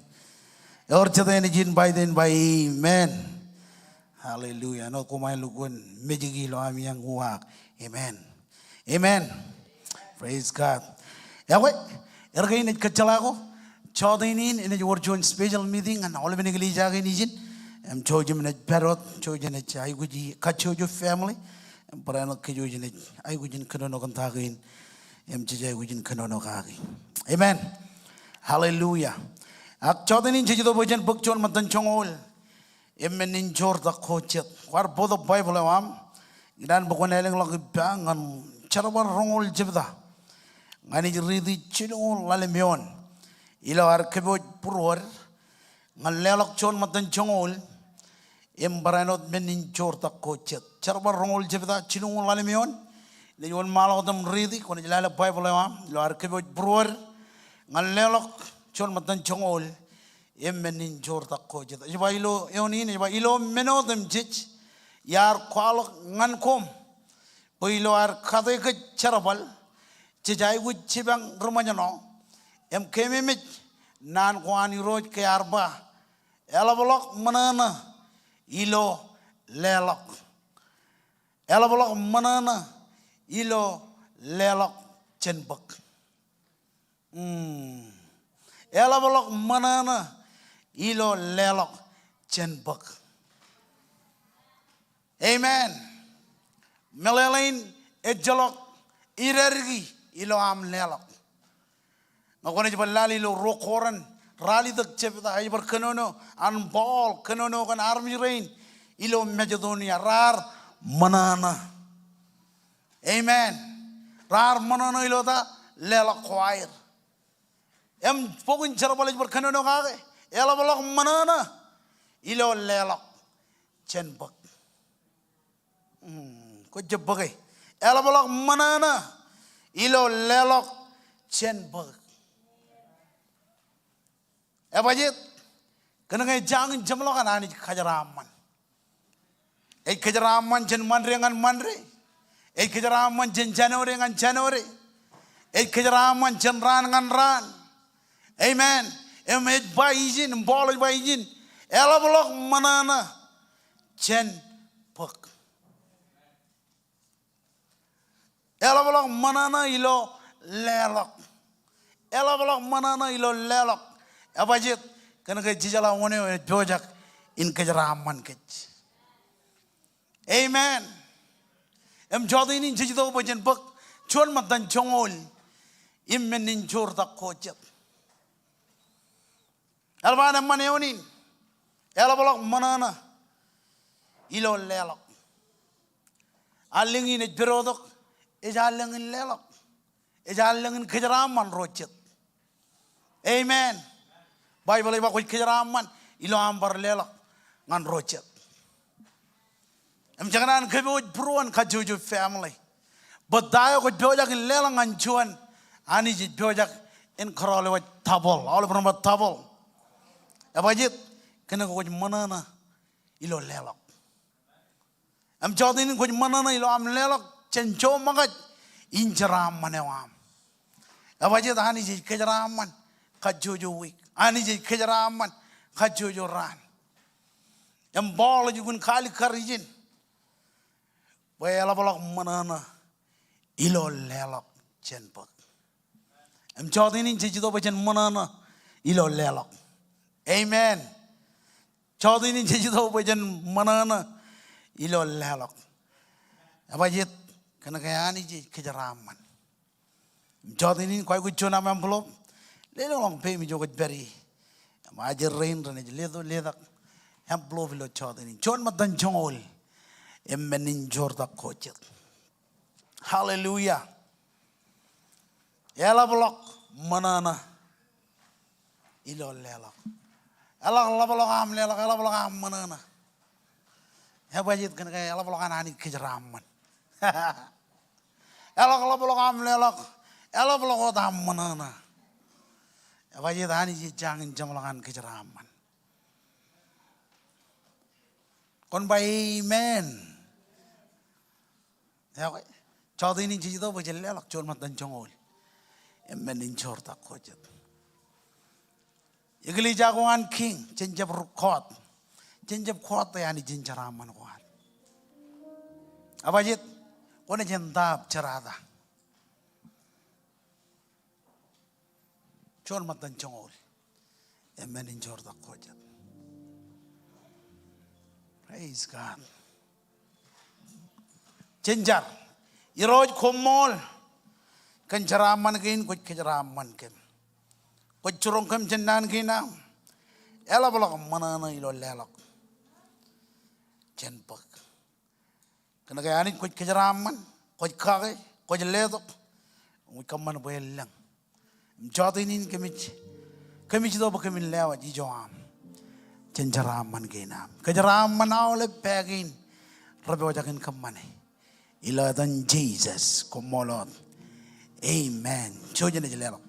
Ewōr jete enaaj invite in ba amen. Hallelujah. Āinwōt koṃ āinwōt kwōn mejiki ilo ami eñuwaak. Amen. Amen. Praise God. Ekwe, er kein ej kōjjeḷā ko, jota in enaaj wōr juon special meeting ñan aolepen eklejia kein ijin. Im jouj im naaj pād wōt, jouj im naaj aikuji kajjojo family. Im barāinwōt kajjojo naaj aikuj in kōnono kōn ta kein im jej aikuj in kōnono kaki. Amen. Hallelujah. Ak jota in jej itok bwe jen bōk juon ṃōttan joñoul im men in joortak ko jet. Kwaar bōktok Baibōḷ eo aṃ. Ikōṇaan bwe kwōn ālōñḷọk ippa ñan Jerbal roñoul jebta. Ña ij riiti jilñuul ḷalem eoon ilo ad kōpooj būruod ñan leḷọk juon ṃōttan joñoul im barāinwōt men in joortak ko jet. Jerbal roñoul jebta jilñuul ḷalem eoon. Inaaj wōnṃaanḷọk wōt im riiti, kwōnaaj lale Baibōḷ eo aṃ ilo ad kōpooj būruod ñan leḷọk juon ṃōttan joñoul im men in joortak ko jet. Ej ba ilo eoon in, ej ba, ilo men otemjej iar kwaḷọk ñan koṃ bwe ilo ad kate kōj jerbal, jej aikuj jipañ ri ṃōjṇọ im keememej naan ko an Irooj ke ear ba, eḷapḷọk ṃōṇōṇō ilo leḷọk. Eḷapḷọk ṃōṇōṇō ilo leḷọk jān bōk. Mm. Eḷapḷọk ṃōṇōṇō ilo leḷọk jān bōk. Amen. Meḷeḷein ejjeḷọk idadiki ilo aṃ leḷọk. Ñe kwōnaaj bar lale ilo ruo Korint ralitōk jebta, ej bar kōnono an Paul kōnono kōn armej rein ilo Masedonia, raar ṃōṇōṇō. Amen. Raar ṃōṇōṇō ilo ta? Leḷọk ko aer. Im bok in Jerbal ej bar kōnono kake, eḷapḷọk ṃōṇōṇō ilo leḷọk jān bōk. Hmm, kwōj jab bōke. Eḷapḷọk ṃōṇōṇō ilo leḷọk jān bōk. Ebajjeet? Kōnke jañin jeṃḷọkin Anij kōjeraaṃṃan. Ej kōjeraaṃṃan jān Ṃande ñan Ṃande. Ej kōjeraaṃṃan jān January ñan January. Ej kōjeraaṃṃan jān raan ñan raan. Amen. Im ej ba ijin, im Paul ej ba ijin, eḷapḷọk ṃōṇōṇō jān bōk. Eḷapḷọk ṃōṇōṇō ilo leḷọk. Eḷapḷọk ṃōṇōṇō ilo leḷọk. Ebajjeet? Kōnke jejeḷā wōn eo ej pojak in kōjeraaṃṃan kōj. Amen. Im jota in jej itok bwe jen bōk juon ṃōttan joñoul im men in joortak ko jet. Eḷap an eṃṃan eoon in. Eḷapḷọk ṃōṇōṇō ilo leḷọk. Allōñ in ej pedotok, ej allōñ in leḷọk. Ej allōñ in kōjeraaṃṃan ro jet. Amen. Baibōḷ ej ba kwōj kōjeraaṃṃan ilo aṃ bar leḷọk ñan ro jet. Im je kōṇaan kōpooj būruon kajjojo family bwe ta eo kwōj pojak in leḷọk ñan juon, Anij ej pojak in kōrọọl wōj double. Aolep ren ba double. Ebajjeet? Kōnke kwōj ṃōṇōṇō ilo leḷọk. Im jota in kwōj ṃōṇōṇō ilo aṃ leḷọk jān joṃōkaj in jeraaṃṃan eo aṃ. Ebajjeet? Anij ej kōjeraaṃṃan kajjojo wiik. Anij ej kōjeraaṃṃan kajjojo raan. Im Paul ej lukkuun kaalikkar ijin bwe eḷapḷọk ṃōṇōṇō ilo leḷọk jān bōk. Im jota in jej itok bwe jen ṃōṇōṇō ilo leḷọk. Amen. Jota in jej itok bwe jen ṃōṇōṇō ilo leḷọk. Ebajjeet? Kōnke Anij ej kōjeraaṃṃan. Im jota in kwaikuj juon aṃ envelope. Lelōñḷọk peiṃ ijo kwōj pād ie. Im ajri rein renaaj letok, letak envelope ilo jota in. Juon ṃōttan joñoul im men in joortak ko jet. Hallelujah. Eḷapḷọk ṃōṇōṇō ilo leḷọk. Eḷak ḷapḷọk aṃ leḷọk, eḷapḷọk aṃ ṃōṇōṇō. Ebajjeet? Kōnke eḷapḷọk an Anij kōjeraaṃṃan. Eḷak ḷapḷọk aṃ leḷọk, eḷapḷọk wōt aṃ ṃōṇōṇō. Ebajjeet? Anij ej jañin jeṃḷọk an kōjeraaṃṃan. Kwōn ba amen. Ekwe, jọteen in jej itok bwe jen leḷọk juon ṃōttan joñoul im men in joortak ko jet. Eklejia ko an Kiiñ, jen jab rūkkoot. Jen jab koot e Anij in jeraaṃṃan ko ad. Ebajeet, kwōnaaj entaab jerata. Juon ṃōttan joñoul im men in joortak ko jet. Praise God. Jen jar. Irooj, koṃṃool kōn jeraaṃṃan kein kwōj kōjeraaṃṃan kōm. Kwōj jiroñ kōm jān naan kein aṃ. Eḷapḷọk ṃōṇōṇō ilo leḷọk jān bōk. Kōnke Anij kwōj kōjeraaṃṃan, kwōj kake, kwōj letok, kwōj kōṃṃan bwe en lōñ. Im jọteen in kōmij, kōmij itok bwe kōmin lewōj ijo aṃ jān jeraaṃṃan kein aṃ. Kōjeraaṃṃan aolep pā kein rej pojak in kōṃṃane. Ilo etan Jisōs, koṃṃool wōt. Amen. Jouj im ej leḷọk.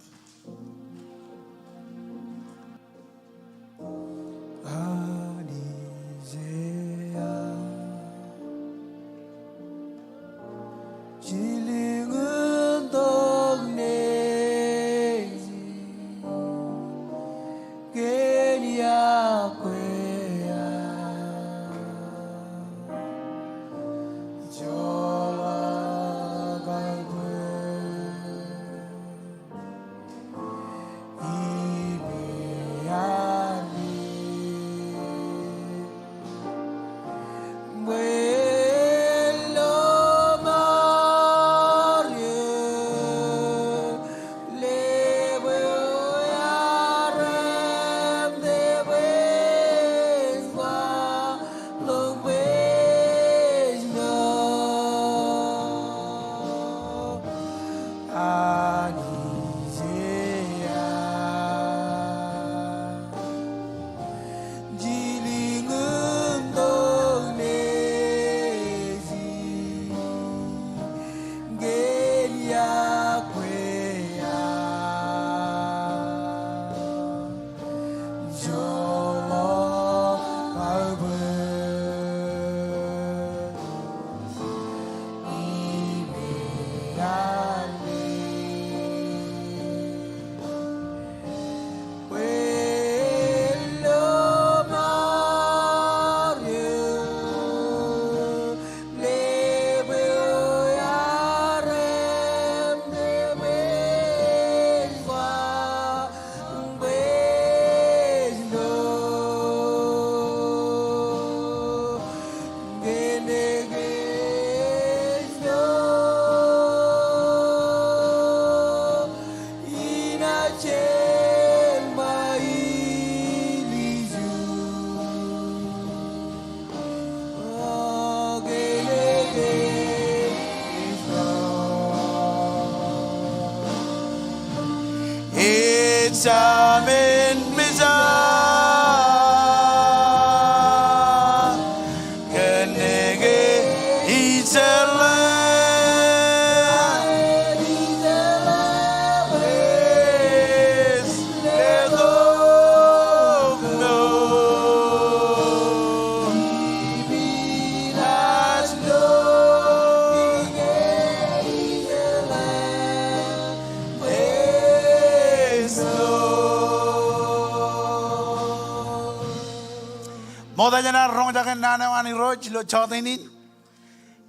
Ṃokta jān ad roñjake naan eo an Irooj ilo jọteen in,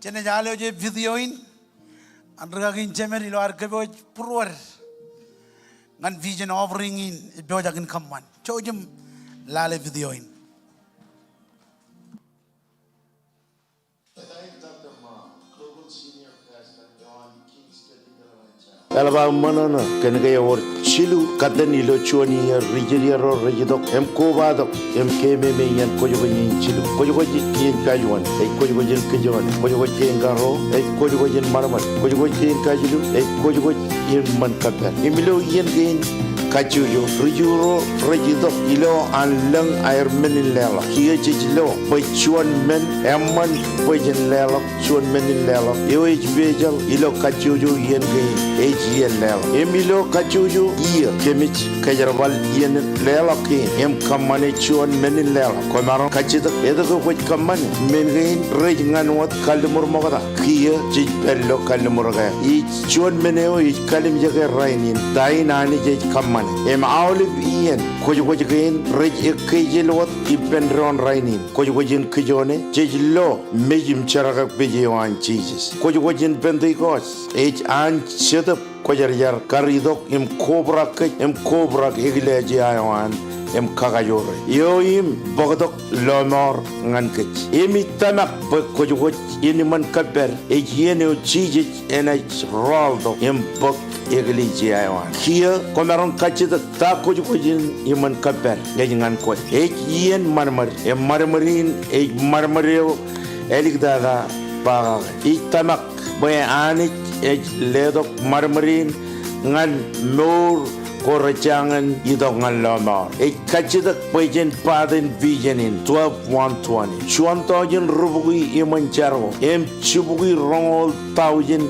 jen ej al eo ej video in an ri-kaki in jemed ilo ad kōpooj būruod ñan vision offering in ej pojak in kōṃṃan. Jouj im lale video in. Eḷap aō ṃōṇōṇō kōnke ewōr jilu katten ilo juon iiō ri-jidjer ro rej itok im kobatok im keememej iaan kwōjkwōj in jilu. Kwōjkwōj kein kajuon ej kwōjkwōj in kijoone. Kwōjkwōj kein karuo ej kwōjkwōj in ṃadṃōd. Kwōjkwōj kein kajilu ej kwōjkwōj in ṃōn kōppād. Im ilo iien kein kajjojo. Ri-Ju ro rej itok ilo an lōñ aer men in leḷọk. Kiiō jej lo bwe juon men eṃṃan bwe jen leḷọk juon men in leḷọk eo ej pejeḷ ilo kajjojo iien kein ej iien leḷọk. Im ilo kajjojo iiō kōmij kōjerbal iien leḷọk kein im kōṃṃane juon men in leḷọk. Kwōmaroñ kajjitōk etke kwōj kōṃṃane men kein rej ñan wōt kalliṃur ṃokta. Kiiō jej pād ilo kalliṃur kein. Ij juon men eo ej kallimjeke rainin ta in Anij ej kōṃṃane. Im aolep iien kwōjkwōj kein rej ekkejel wōt ippān doon rainin. Kwōjkwōj in kijoone jej lo mej im jerkakpeje eo an Jisōs. Kwōjkwōj in Pentekost ej an Jetōb Kwōjarjar kar itok im kobrak kōj im kobrak eklejia eo an im kakajoore eo im bōktok lọmọọr ñan kōj. Im ij tōmak bwe kwōjkwōj in iṃōn kōppād ej iien eo Jisōs enaaj rọọltok im bōk eklejia eo an. Kiiō kwōmaroñ kajjitōk ta kwōjkwōj in iṃōn kōppād ej ñan kwe. Ej iien ṃadṃōd im ṃadṃōd in ej ṃadṃōd eo āliktata ba kake. Ij tōmak bwe Anij ej letok ṃadṃōd in ñan mour ko rej jañin itok ñan lọmọọr. Ej kajjitōk bwe jen part in vision in twelve one twenty. Juon tọujin rubukwi iṃōn jar ko im jibukwi roñoul tọujin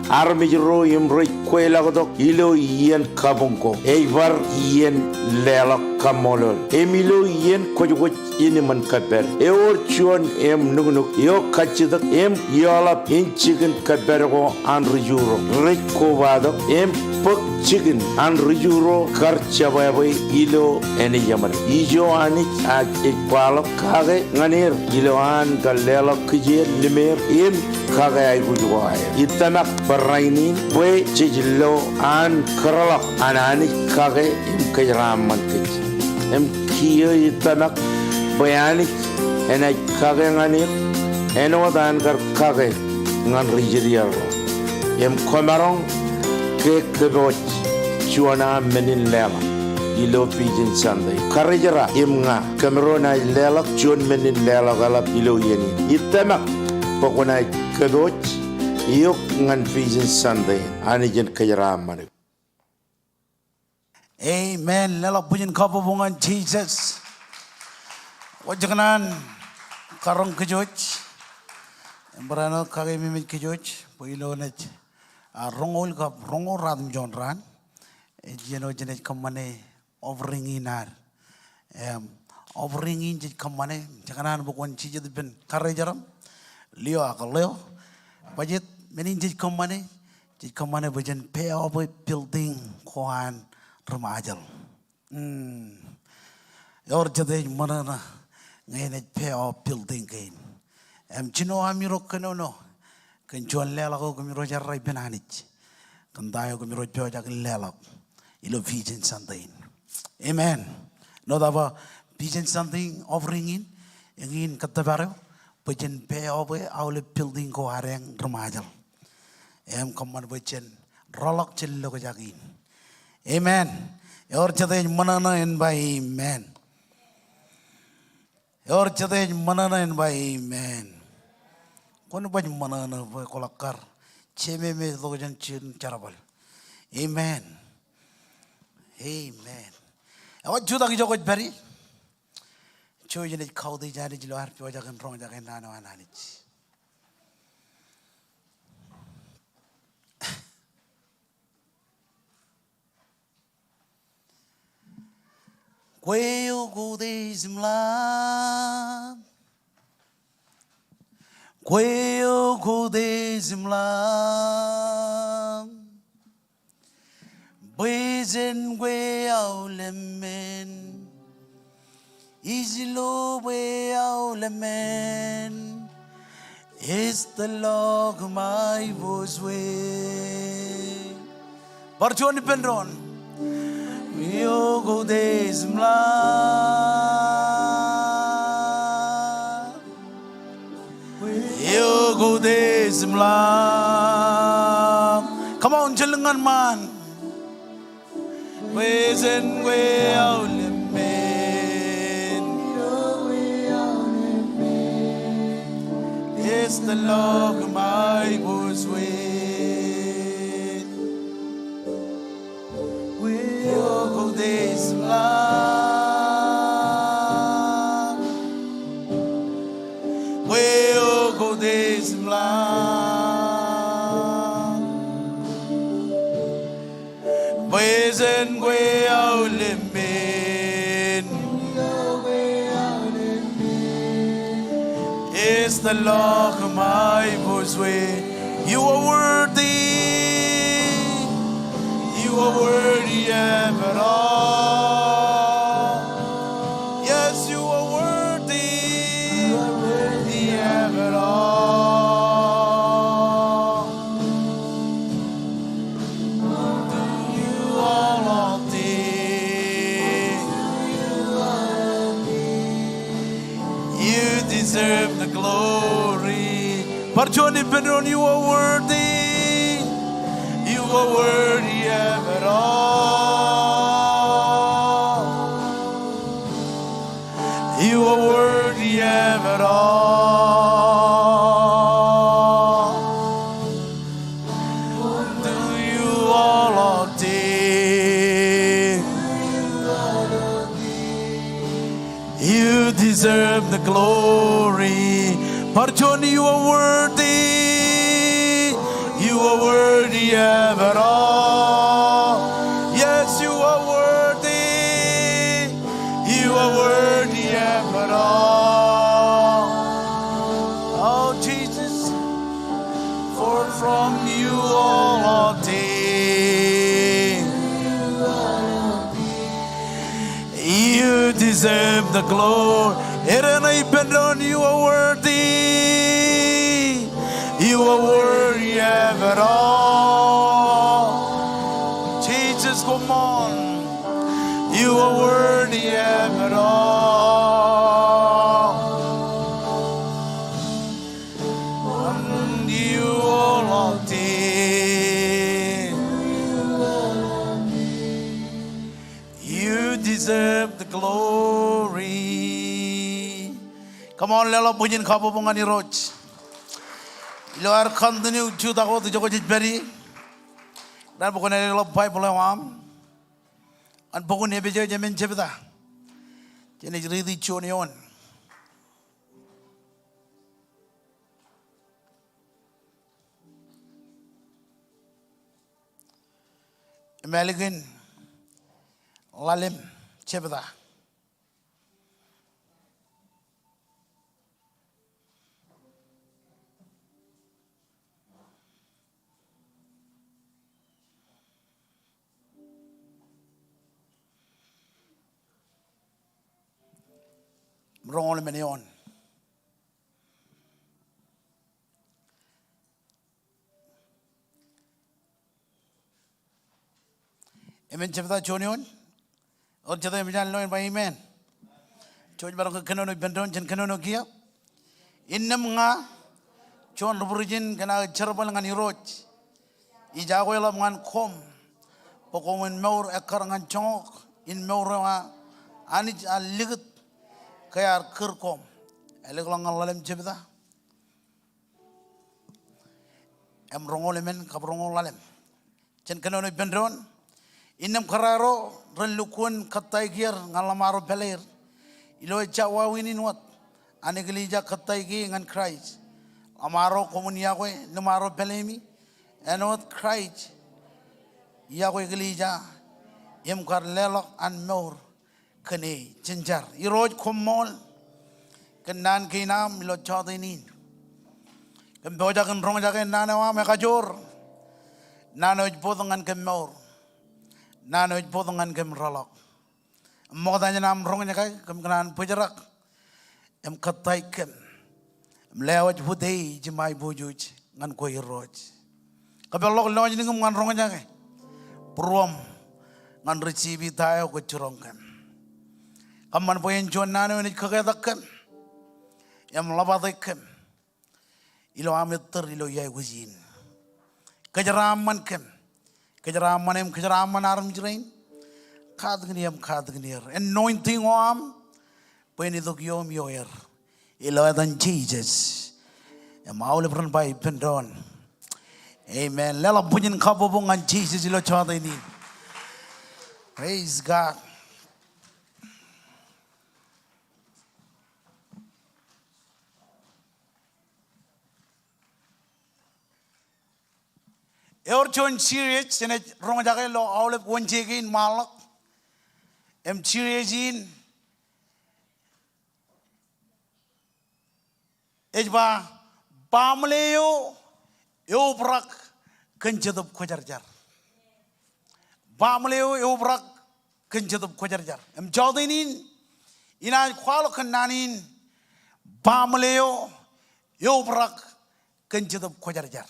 armej ro im rej kweilọktok ilo iien kabuñ ko. Ej bar iien leḷọk kaṃṃoolol. Im ilo iien kwōjkwōj in iṃōn kōppād ewōr juon im nuknuk eo kajjitōk im eḷap in jikin kōppād ko an ri-Ju ro rej kobatok im bōk jikin an ri-Ju ro kar jebwābwe ilo āne jeṃaden. Ijo Anij ej kwaḷọk kake ñan er ilo an kar leḷọk kijeer limeer im kake aikuj ko aer. Ij tōmak bwe rainin bwe jej lo an kōrḷọk an Anij kake im kōjeraaṃṃan kōj. Im kiiō ij tōmak bwe Anij enaaj kake ñan er āinwōt an kar kake ñan ri Israel ro. Im kwōmaroñ ke kōpooj juon aṃ men in leḷọk ilo Vision Sunday. Karijerā im ña kōmro naaj leḷọk juon men in leḷọk eḷap ilo iien in. Ij tōmak bwe kwōnaaj kōpooj eok ñan Vision Sunday. Anij en kōjeraaṃṃan eok. Amen. Leḷọk bwijin kabbokbok ñan Jisōs. Kwōj kōṇaan karoñ kōj wōj. Im barāinwōt kakeememej kōj wōj bwe ilo naaj, a, roñoul kab roñoul ratimjuon raan ej iien eo jenaaj kōṃṃane offering in ad. Im, offering in jej kōṃṃane, jekōṇaan bwe kwōn jijet ippān karijeraaṃ, lio ak leo. Bajjek men in jej kōṃṃane, jej kōṃṃane bwe jen pay off e building ko an ri-Ṃajeḷ. Hmm. Ewōr jete ej ṃōṇōṇō ñe enaaj pay off building kein. Im jino ami ro kōnono kōn juon leḷọk eo kōmro jerā ippān Anij kōn ta eo kōmro pojak in leḷọk ilo Vision Sunday in. Amen. Āinwōt aō ba Vision Sunday offering in, eñin kōttōpar eo bwe jen pay off e aolep building ko ad eñ ri-Ṃajeḷ. Im kōṃṃan bwe jen rọọlḷọk jān lokjak in. Amen. Ewōr jete ej ṃōṇōṇō en ba amen. Ewōr jete ej ṃōṇōṇō en ba amen. Kwōn baj ṃōṇōṇō bwe kwōḷak kar jememej tok jān jin jerbal. Amen. Amen. Ewōr jutak ijo kwōj pād ie. Ijo jenaaj kautiej Anij ilo ad pojak in roñjake naan eo an Anij. Kwe eo kōjatdikdik im ḷap. Kwe eo kōjatdikdik im ḷap. Bwe jen kwe aolep men. Ij lo bwe aolep men ej tōl ḷọk ṃae bōjwōj. Bar juon ippān doon. Kwe eo kōjatdikdik im ḷap. Kwe eo kōjatdikdik im ḷap. Come on, jen lōñ ñan ṃaan. Bwe jen kwe aolep men. Ej tōl ḷọk ṃae bōjwōj. Kwe eo Praise the Lord, my voice will. You are worthy. You are worthy of it all. Yes, you are worthy. You are worthy of it all. You are worthy. You deserve the glory. Bar juon ippān doon, you are worthy. You are worthy of it all. You are worthy of it all. To you all our day. You deserve the glory. Bar juon, you are worthy. You are worthy of it all. Yes, you are worthy. You are worthy of it all. Oh, Jesus. For from you all are things. You deserve the glory. Edeṇe ippān doon, you are worthy. You are worthy of it all. Jesus, come on. You are worthy of it all. And you all are things. You deserve the glory. Come on, leḷọk bwijin kabbokbok ñan Irooj. Ilo ad continue jutak wōt ijoke jej pād ie, ikōṇaan bwe kwōn leḷọk Baibōḷ eo aṃ ñan bok in Epesōs emān jebta. Jenaaj riiti juon eoon. Im ālikin ḷalem jebta. Roñoul emān eoon. Emān jebta juon eoon. Ewōr jete eṃōj an lo in ba amen. Jouj maroñ ke kōnono ippān doon, jen kōnono kiiō. Innām ña, juon ri-būrijin kōn aō jerbal ñan Irooj, ij akwāḷọk ñan koṃ bwe koṃwin mour ekkar ñan joñak in mour eo aō Anij ear likūt ke ear kūr koṃ. Ālōkḷọk ñan ḷalem jebta im roñoul emān kab roñoul ḷalem. Jen kōnono ippān doon. Innām kōrā ro ren lukkuun kōttāik er ñan ḷōṃaro pāleir, ilo ejja wāween in wōt an eklejia kōttāike ñan Kraist. Ḷōṃaro koṃwin iọkwe lōṃaro pāleimi āinwōt Kraist iọkwe eklejia im kar leḷọk an mour kōn e. Jen jar. Irooj, koṃṃool kōn naan kein aṃ ilo jọteen in. Kōm pojak in roñjake naan eo aṃ ekajoor, naan eo ej bōk ñan kōm mour, naan eo ej bōk ñan kōm rōḷọk. Im ṃokta jān aṃ roñjake, kōm kōṇaan bōjrak im kōttāik kōm im lewōj utiej im aiboojoj ñan kwe Irooj. Kōpeḷḷọk lọjilñiṃ ñan roñjake, būruōṃ ñan receive ta eo kwōj jiroñ kōm. Kōṃṃan bwe en juon naan eo enaaj kōketak kōm im ḷōṃateik kōm ilo aṃ ettōr ilo iaikuj in. Kōjeraaṃṃan kōm. Kōjeraaṃṃan eṃ, kōjeraaṃṃan armej rein. Katakin eṃ, katakin er. Anointing eo aṃ bwe en itok ioṃ ioer. Ilo etan Jisōs im aolep ren ba ippān doon, amen. Leḷọk bwijin kabbokbok ñan Jisōs ilo jọteen in. Praise God. Ewōr juon series jenaaj roñjake ilo aolep Wednesday kein ṃaanḷọk. Im series in ej ba, baaṃle eo eobrak kōn Jetōb Kwōjarjar. Baaṃle eo eobrak kōn Jetōb Kwōjarjar. Im jọteen in, inaaj kwaḷọk kōn naan in, baaṃle eo eobrak kōn Jetōb Kwōjarjar.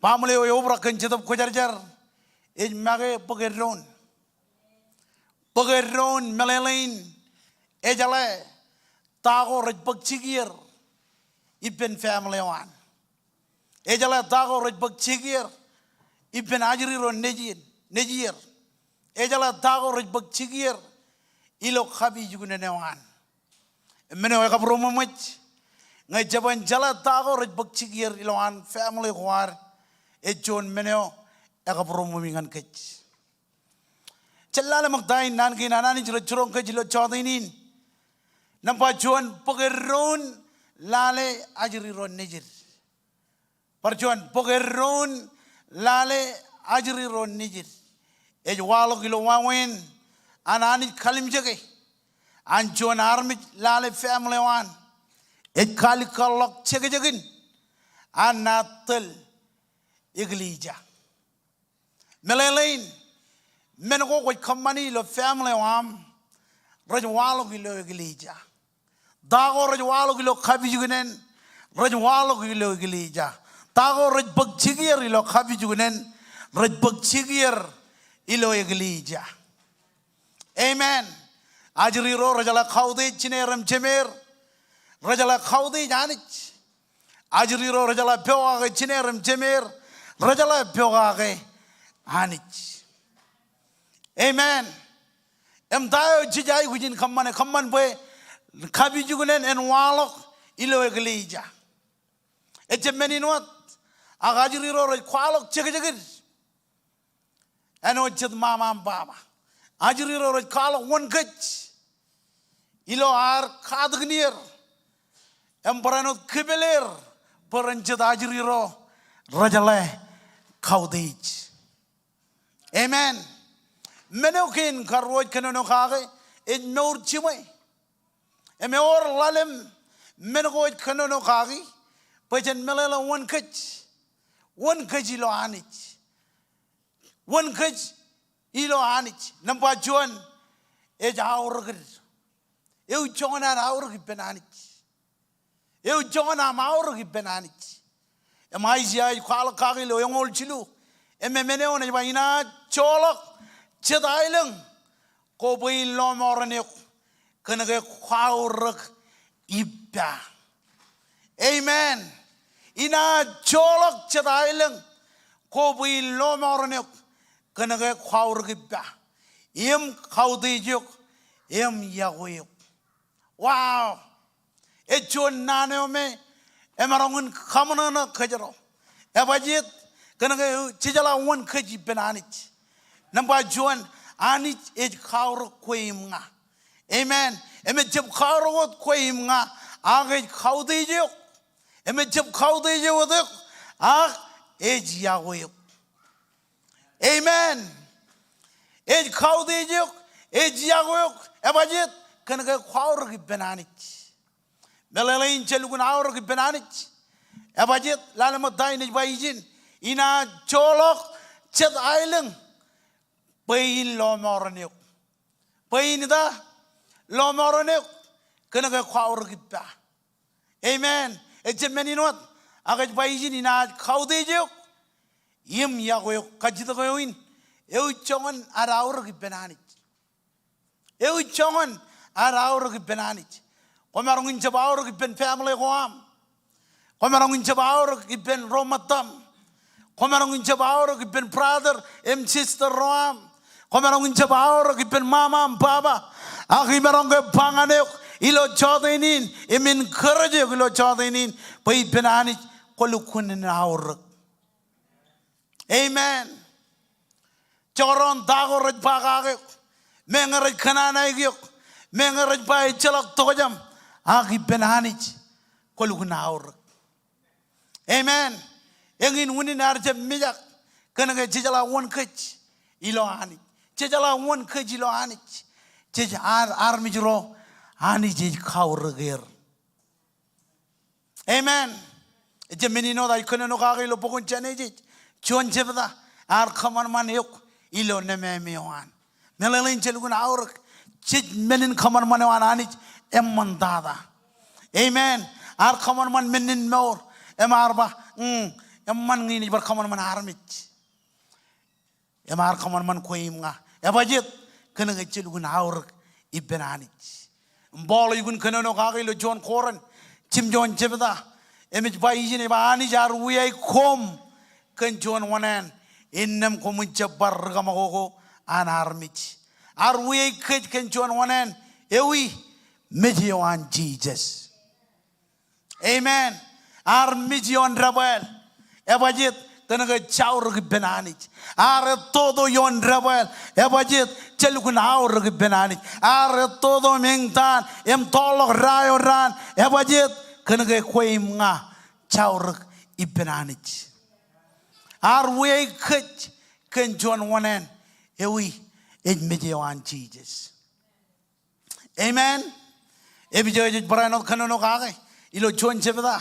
Baaṃle eo eobrak kōn Jetōb Kwōjarjar ej make bōk eddoon. Bōk eddoon meḷeḷein, ejeḷā ta ko rej bōk jikier ippān family eo an. Ejeḷā ta ko rej bōk jikier ippān ajri ro nejier, nejier. Ejeḷā ta ko rej bōk jikier ilo kapijuknen eo an. Men eo ekabūroṃōṃōj, ñe jeban jeḷā ta ko rej bōk jikier ilowaan family ko ad, ej juon men eo ekabūroṃōṃōj ñan kōj. Jen lale ṃōk ta in naan kein an Anij rej jiroñ kōj ilo jọteen in. Nōṃba juon, bōk eddoon lale ajri ro nejid. Bar juon, bōk eddoon lale ajri ro nejid. Ej waḷọk ilo wāween an Anij kalimjeke an juon armej lale family eo an ej kaalikkar ḷọk jekjekin an naaj tōl eklejia. Meḷeḷein, men ko kwōj kōṃṃani ilo family eo aṃ rej waḷọk ilo eklejia. Ta ko rej waḷọk ilo kapijuknen rej waḷọk ilo eklejia. Ta ko rej bōk jikier ilo kapijuknen rej bōk jikier ilo eklejia. Amen. Ajri ro rejeḷā kautiej jineer im jemeer, rejeḷā kautiej Anij. Ajri ro rejeḷā pokake jineer im jemeer, rejeḷā pokake Anij. Amen. Im ta eo jej aikuj in kōṃṃane, kōṃṃan bwe kapijuknen en waḷọk ilo eklejia. Ejjab men in wōt, ak ajri ro rej kwaḷọk jekjekid āinwōt jet ṃaṃa im baba. Ajri ro rej kwaḷọk wōn kōj ilo ad katakin er im barāinwōt kipel er bwe ren jet ajri ro rejeḷā kautiej. Amen. Men eo kein karuo ej kōnono kake ej mour jiṃwe. Im ewōr ḷalem men ko ej kōnono kaki bwe jen meḷeḷe wōn kōj. Wōn kōj ilo Anij. Wōn kōj ilo Anij. Nōṃba juon, ej aorōk. Ewi joñan ad aorōk ippān Anij? Ewi joñan aṃ aorōk ippān Anij? Im Aiseia ej kwaḷọk kaki ilo eñoul jilu, im men eo ej ba, inaaj joḷọk jet aelōñ ko bwe in lọmọọren eok, kōn ke kwaorōk ippa. Amen. Inaaj joḷọk jet aelōñ ko bwe in lọmọọren eok, kōn ke kwaorōk ippa im kautiej eok im iọkwe eok. Wow. Ej juon naan eo me emaroñ in kaṃōṇōṇō kōjro. Ebajjeet? Kōn ke jejeḷā wōn kōj ippān Anij. Nōṃba juon, Anij ej kaorōk kwe im ña. Amen. Im ejjab kaorōk wōt kwe im ña, ak ej kautiej eok. Im ejjab kautiej wōt eok, ak ej iọkwe eok. Amen. Ej kautiej eok, ej iọkwe eok. Ebajjeet? Kōn ke kwaorōk ippān Anij. Meḷeḷein, jelukkuun aorōk ippān Anij. Ebajjeet? Lale ṃōk ta in ej ba ijin, inaaj joḷọk jet aelōñ bwe in lọmọọren eok. Bwe in ta? Lọmọọren eok, kōn ke kwaorōk ippa. Amen. Ejjab men in wōt, ak ej ba ijin, inaaj kautiej eok im iọkwe eok. Kajjitōk eo in, ewi joñan ad aorōk ippān Anij? Ewi joñan ad aorōk ippān Anij? Kwōmaroñ in jab aorōk ippān family ko aṃ. Kwōmaroñ in jab aorōk ippān ro ṃōttaṃ. Kwōmaroñ in jab aorōk ippān brother im sister ro aṃ. Kwōmaroñ in jab aorōk ippān ṃaṃa im baba. Ak imaroñ ke ba ñan eok ilo jọteen in im encourage eok ilo jọteen in bwe ippān Anij kwō lukkuun in aorōk. Amen. Jekdọọn ta ko rej ba kake eok, meñe rej kōnnaanōk eok, meñe rej ba ejjeḷọk tokjān, ak ippān Anij kwō lukkuun aorōk. Amen. Eñin unin ear jab mijak, kōn ke jejeḷā wōn kōj ilo Anij. Jejeḷā wōn kōj ilo Anij. Jej ar-, armej ro Anij ej kaorōk er. Amen. Ejjab men in wōt ij kōnono kake ilo bok in Jenesis. Juon jebta ear kōṃanṃan eok ilo nemāmi eo an. Meḷeḷein jelukkuun aorōk, jej men in kōṃanṃan eo an Anij eṃṃan tata. Amen. Ear kōṃanṃan men in mour im ear ba, mm, eṃṃan ñe in ij bar kōṃanṃan armej. Im ear kōṃanṃan kwe im ña. Ebajeet? Kōnke jelukkuun aorōk ippān Anij. Im Paul ej kōnono kake ilo juon Korint, jimjuon jebta, im ej ba ijin, ej ba Anij ear wiaik koṃ kōn juon oṇāān, innām koṃwin jab bar rikaṃakoko an armej. Ear wiaik kōj kōn juon oṇāān, ewi? Mej eo an Jisōs. Amen. Ear mej ioon debwāāl. Ebajeet? Kōnke jaurōk ippān Anij. Ear ettoto ioon debwāāl. Ebajeet? Jelukkuun aorōk ippān Anij. Ear ettoto im eñtaan im toorḷọk da eo daan. Ebajeet? Kōnke kwe im ña jaurōk ippān Anij. Ear wiaik kōj kōn juon oṇāān, ewi? Ej mej eo an Jisōs. Amen. Epesōs ej barāinwōt kōnono kake ilo juon jebta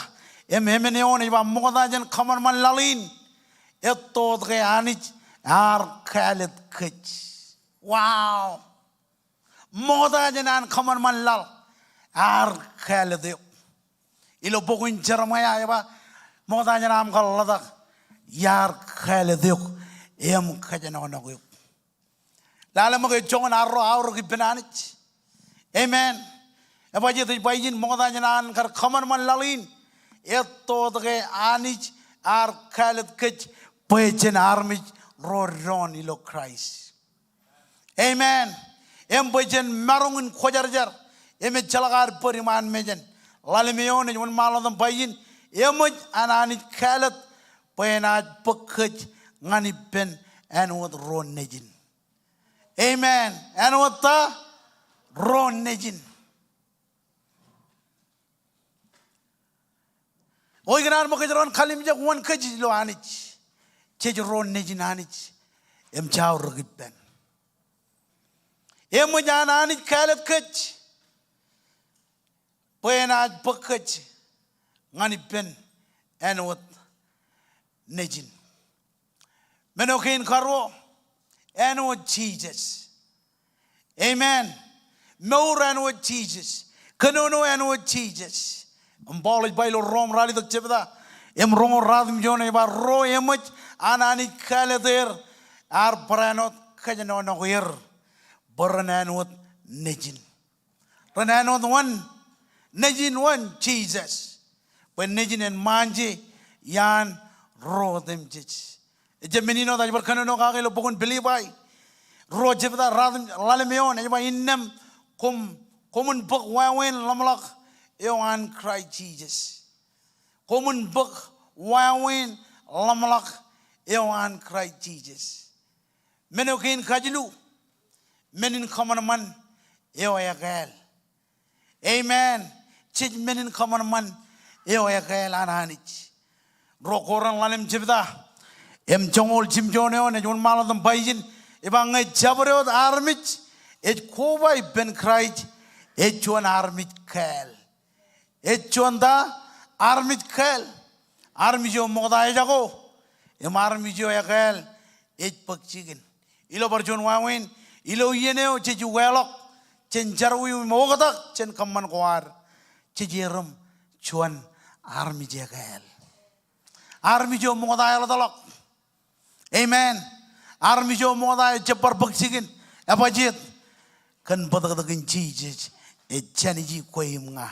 im emān eoon ej ba, ṃokta jān kōṃanṃan laḷ in, etto wōt ke Anij ear kāālōt kōj. Wow. Ṃokta jān an kōṃanṃan laḷ ear kāālōt eok. Ilo bok in Jeremaia ej ba, ṃokta jān aṃ kar ḷotak, iar kāālōt eok im kōjenolọk eok. Lale ṃōk ej joñan arro aorōk ippān Anij. Amen. Ebajeet? Ej ba ijin, ṃokta jān an kar kōṃanṃan laḷ in, etto wōt ke Anij ear kāālōt kōj bwe jen armej ro doon ilo Kraist. Amen. Im bwe jen maroñ in kwōjarjar im ejjeḷọk ad bōd iṃaan mejān. Ḷalem eoon ej wōnṃaanḷọk im ba ijin, eṃōj an Anij kāālōt bwe enaaj bōk kōj ñan ippān āinwōt ro nejin. Amen. Āinwōt ta? Ro nejin. O ikōṇaan ṃōk kōjro en kalimjek wōn kōj ilo Anij? Jej ro nejin Anij im jaurōk ippān. Eṃōj an Anij kāālōt kōj bwe enaaj bōk kōj ñan ippān āinwōt nejin. Men eo kein karuo, āinwōt Jisōs. Amen. Mour āinwōt Jisōs. Kōnono āinwōt Jisōs. Im Paul ej ba ilo Rom ralitōk jebta im roñoul ratimjuon ej ba, ro eṃōj an Anij kāālōt er, ear barāinwōt kōjenolọk er bwe ren āinwōt nejin. Ren āinwōt wōn? Nejin wōn? Jisōs. Bwe nejin en ṃaanje iaan ro otemjej. Ejjab men in wōt ij bar kōnono kake ilo bok in Pilippai ruo jebta, ratimjuon, ḷalem eoon ej ba, innām koṃ, koṃwin bōk wāween ḷōmṇak eo an Kraist Jisōs. Koṃwin bōk wāween ḷōmṇak eo an Kraist Jisōs. Men eo kein kajilu, men in kōṃanṃan eo ekāāl. Amen. Jej men in kōṃanṃan eo ekāāl an Anij. Ruo Korint ḷalem jebta im joñoul jimjuon eoon ej wōnṃaanḷọk im ba ijin, ej ba ñe jabdewōt armej ej koba ippān Kraist, ej juon armej kāāl. Ej juon ta? Armej kāāl. Armej eo ṃokta ejako im armej eo ekāāl ej bōk jikin. Ilo bar juon wāween, ilo iien eo jej ukeḷọk jān jerọwiwi im oktak jān kōṃṃan ko ad, jej erom juon armej ekāāl. Armej eo ṃokta eḷapḷọk. Amen. Armej eo ṃokta ejjab bar bōk jikin. Ebajeet? Kōn bōtōktōkin Jisōs ej jāniji kwe im ña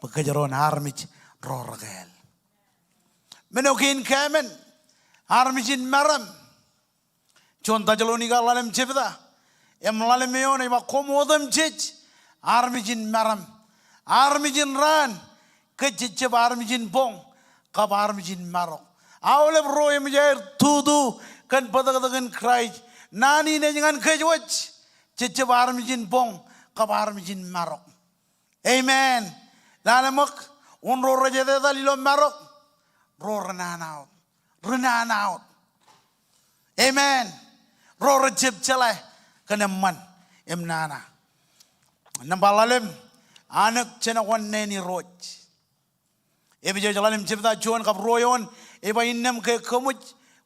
bwe kōjro en armej ro rekāāl. Men eo kein kāmen, armej in meram. Juon Tessalonika ḷalem jebta im ḷalem eoon ej ba, koṃ otemjej armej in meram, armej in raan, kōj jejjab armej in boñ kab armej in marok. Aolep ro eṃōj aer tutu kōn bōtōktōkin Kraist. Naan in ej ñan kōj wōj, jejjab armej in boñ kab armej in marok. Amen. Lale ṃōk, wōn ro rej etetal ilo marok? Ro ri nana wōt. Ri nana wōt. Amen. Ro rej jab jeḷā kōn eṃṃan im nana. Nōṃba ḷalem, anōk jenkwan naan in Irooj. Epesōs ḷalem jebta juon kab ruo eoon, ej ba innām ke koṃij,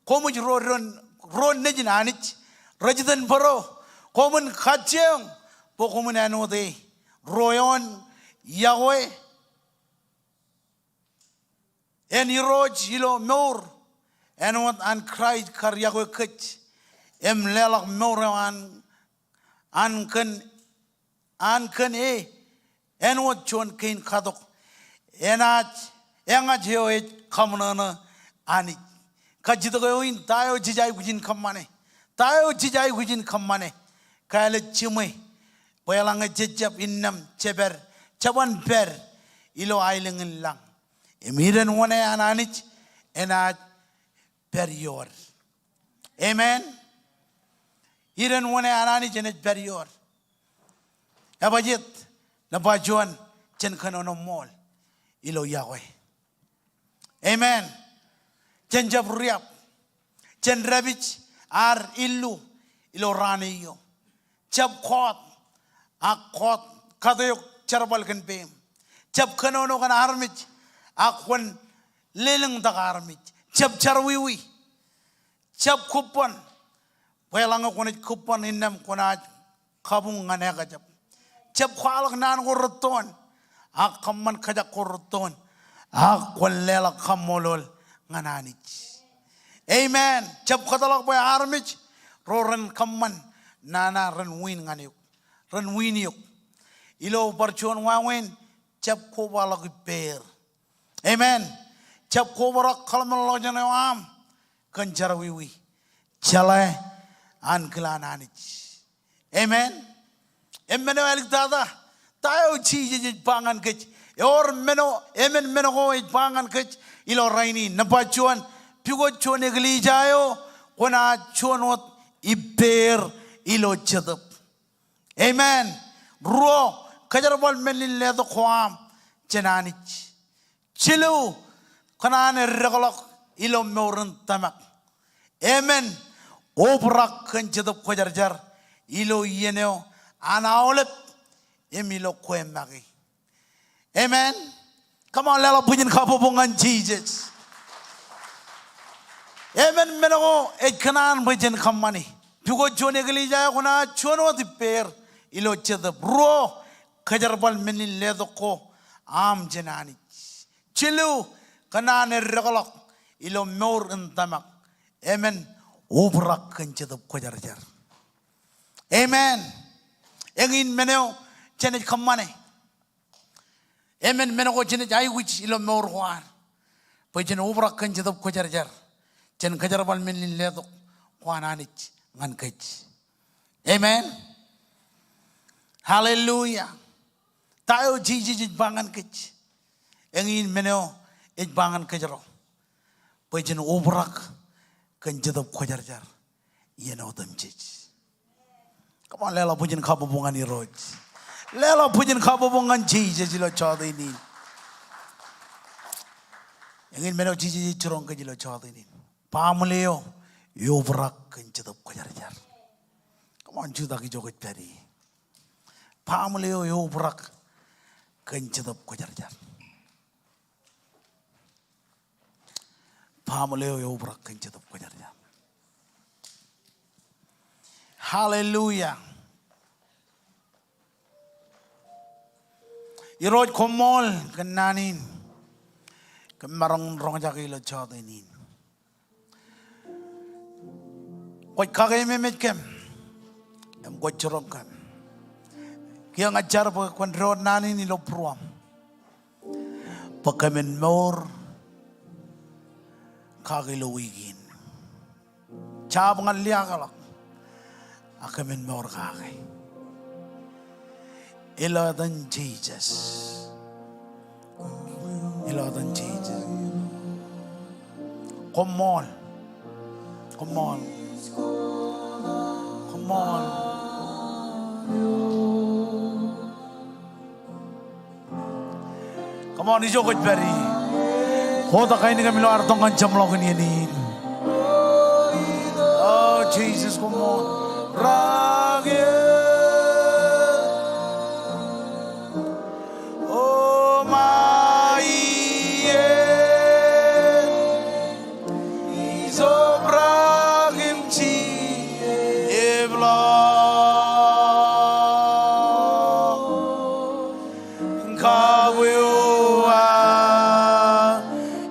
koṃij ro doon, ro nejin Anij, rej itōn bōro, koṃwin kajjioñ bwe koṃwin āinwōt e. Ruo eoon, yokwe en Irooj ilo mour, āinwōt an Kraist kar yokwe kōj, im leḷọk mour eo an, an kōn, an kōn e, āinwōt juon kein katok. Enaaj, eñaj eo ej kaṃōṇōṇō Anij. Kajjitōk eo in, ta eo jej aikuj in kōṃṃane? Ta eo jej aikuj in kōṃṃane? Kāālōt jiṃwe bwe eḷaññe jej jab innām, jepād, jeban pād ilo aelōñ in lañ. Im iren wōṇāān Anij enaaj pād iood. Amen. Iren wōṇāān Anij enaaj pād iood. Ebajjeet, nōṃba juon, jen kōnono ṃool ilo yokwe. Amen. Jen jab riab. Jen dāpij ad illu ilo raan eo. Jab kọọt, ak kọọt kato eok jerbal kōn peiṃ. Jab kōnono kōn armej, ak kwōn lelōñtak armej. Jab jerọwiwi. Jab kūbban. Bwe eḷaññe kwōnaaj kūbban innām kwōnaaj kabuñ ñan ekjab. Jab kwaḷọk naan ko rūttoon, ak kōṃṃan kōjak ko rūttoon, ak kwōn leḷọk kaṃṃoolol ñan Anij. Amen. Jab kōtḷọk bwe armej ro ren kōṃṃan nana ren win ñan eok, ren win eok. Ilo bar juon wāween, jab kobaḷọk ippāer. Amen. Jab kobrak kōḷmānḷọkjeṇ eo aṃ kōn jerọwiwi. Jeḷā ankilaan Anij. Amen. Im men eo āliktata, ta eo Jisōs ej ba ñan kōj? Ewōr men eo, emān men ko ej ba ñan kōj ilo rainin. Nōṃba juon, pukot juon eklejia eo, kwōnaaj juon wōt ippāer ilo Jetōb. Amen. Ruo, kōjerbal men in letok ko aṃ jān Anij. Jilu, kōṇaan eddekḷọk ilo mour in tōmak. Emān, obrak kōn Jetōb Kwōjarjar ilo iien eo an aolep im ilo kwe make. Amen. Come on, leḷọk bwijin kabbokbok ñan Jisōs. Emān men ko ej kōṇaan bwe jen kōṃṃane. Pukot juon eklejia eo kwōnaaj juon wōt ippāer ilo Jetōb. Ruo, kōjerbal men in letok ko aṃ jān Anij. Jilu, kōṇaan eddekḷọk ilo mour in tōmak. Emān, obrak kōn Jetōb Kwōjarjar. Amen. Eñin men eo jenaaj kōṃṃane. Emān men ko jenaaj aikuj ilo mour ko ad bwe jen obrak kōn Jetōb Kwōjarjar jān kōjerbal men in letok ko an Anij ñan kōj. Amen. Hallelujah. Ta eo Jisōs ej ba ñan kōj? Eñin men eo ej ba ñan kōjro bwe jen obrak kōn Jetōb Kwōjarjar iien otemjej. Come on, leḷọk bwijin kabbokbok ñan Irooj. Leḷọk bwijin kabbokbok ñan Jisōs ilo jọteen in. Eñin men eo Jisōs ej jiroñ kōj ilo jọteen in. Baaṃle eo eobrak kōn Jetōb Kwōjarjar. Come on, jutak ijo kwōj pād ie. Baaṃle eo eobrak kōn Jetōb Kwōjarjar. Baaṃle eo eobrak kōn Jetōb Kwōjarjar. Hallelujah. Irooj, koṃṃool kōn naan in kōm maroñ in roñjake ilo jọteen in. Kwōj kakeememej kōm im kwōj jiroñ kōm. Kiiō ña ij jar bwe kwōn doon naan in ilo būruōm bwe kōmin mour kake ilo wiik in. Jab ñan liaakḷọk, ak kōmin mour kake. Ilo etan Jisōs. Ilo etan Jisōs. Koṃṃool. Koṃṃool. Koṃṃool. Come on, ijo kwōj pād ie. Kotak kain kōm ilo ad tok ñan jeṃḷọkin iien in. O Jisōs, koṃṃool. Rake. O ma ie. Kabweo aō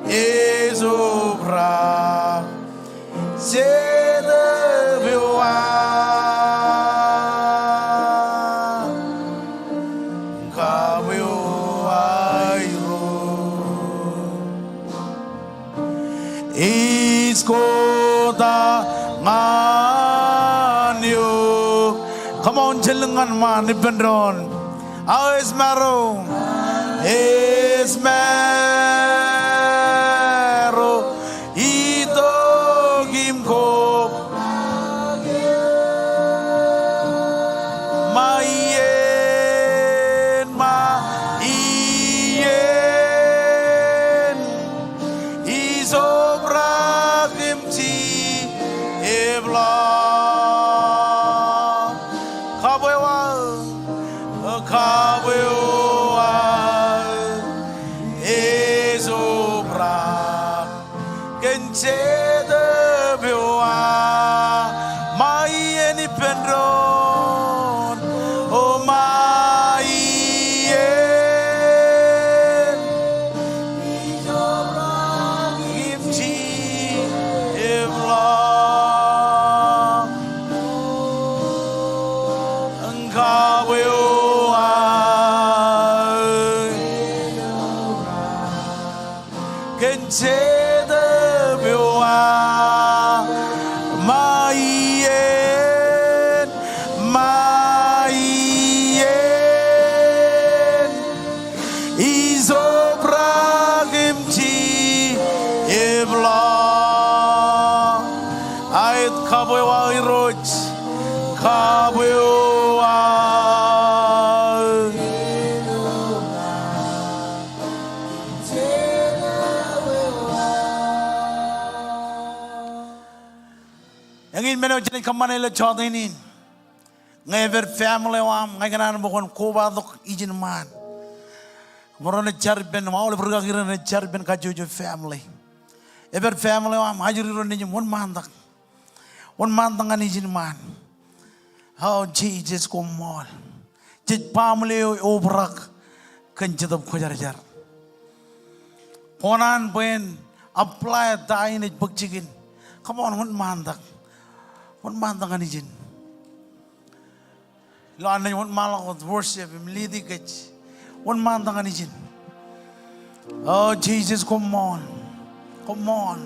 ej obrak, jetōb eo aō. Kabweo aō Irooj. Ej kotak ñan eok. Come on, jen lōñ ñan ṃaan ippān doon. Aō ej maro. Ej maro. Itok im kobrak ṃaien, ṃaien. Ij obrak im jitōb ḷọk. Kabweo aō, kabweo aō ej obrak kōn jetōb eo aō. Ṃaien ippān doon. O ṃaien. Ij obrak im jitōb ḷọk. Kabweo aō kōn jetōb eo aō. Ṃaien, ṃaien. Ij obrak im jitōb ḷọk. Aet, kabweo aō Irooj. Kabweo aō. Eñin men eo jenaaj kōṃṃane ilo jota in in. Ñe epād family eo aṃ, ña ikōṇaan bwe kwōn kobatok ijin ṃaan. Bwe ren jar ippān, aolep rikaki rein ren jar ippān kajjojo family. Epād family eo aṃ, ajri ro nejiṃ, wōnṃaantak. Wōnṃaantak ñan ijin ṃaan. O Jisōs, koṃṃool. Jej baaṃle eo eobrak kōn Jetōb Kwōjarjar. Kōṇaan bwe en apply ta in ej bōk jikin. Come on, wōnṃaantak. Wōnṃaantak ñan ijin. Ilo an naaj wōnṃaanḷọk wōt worship im lead kōj. Wōnṃaantak ñan ijin. O Jisōs, koṃṃool. Koṃṃool.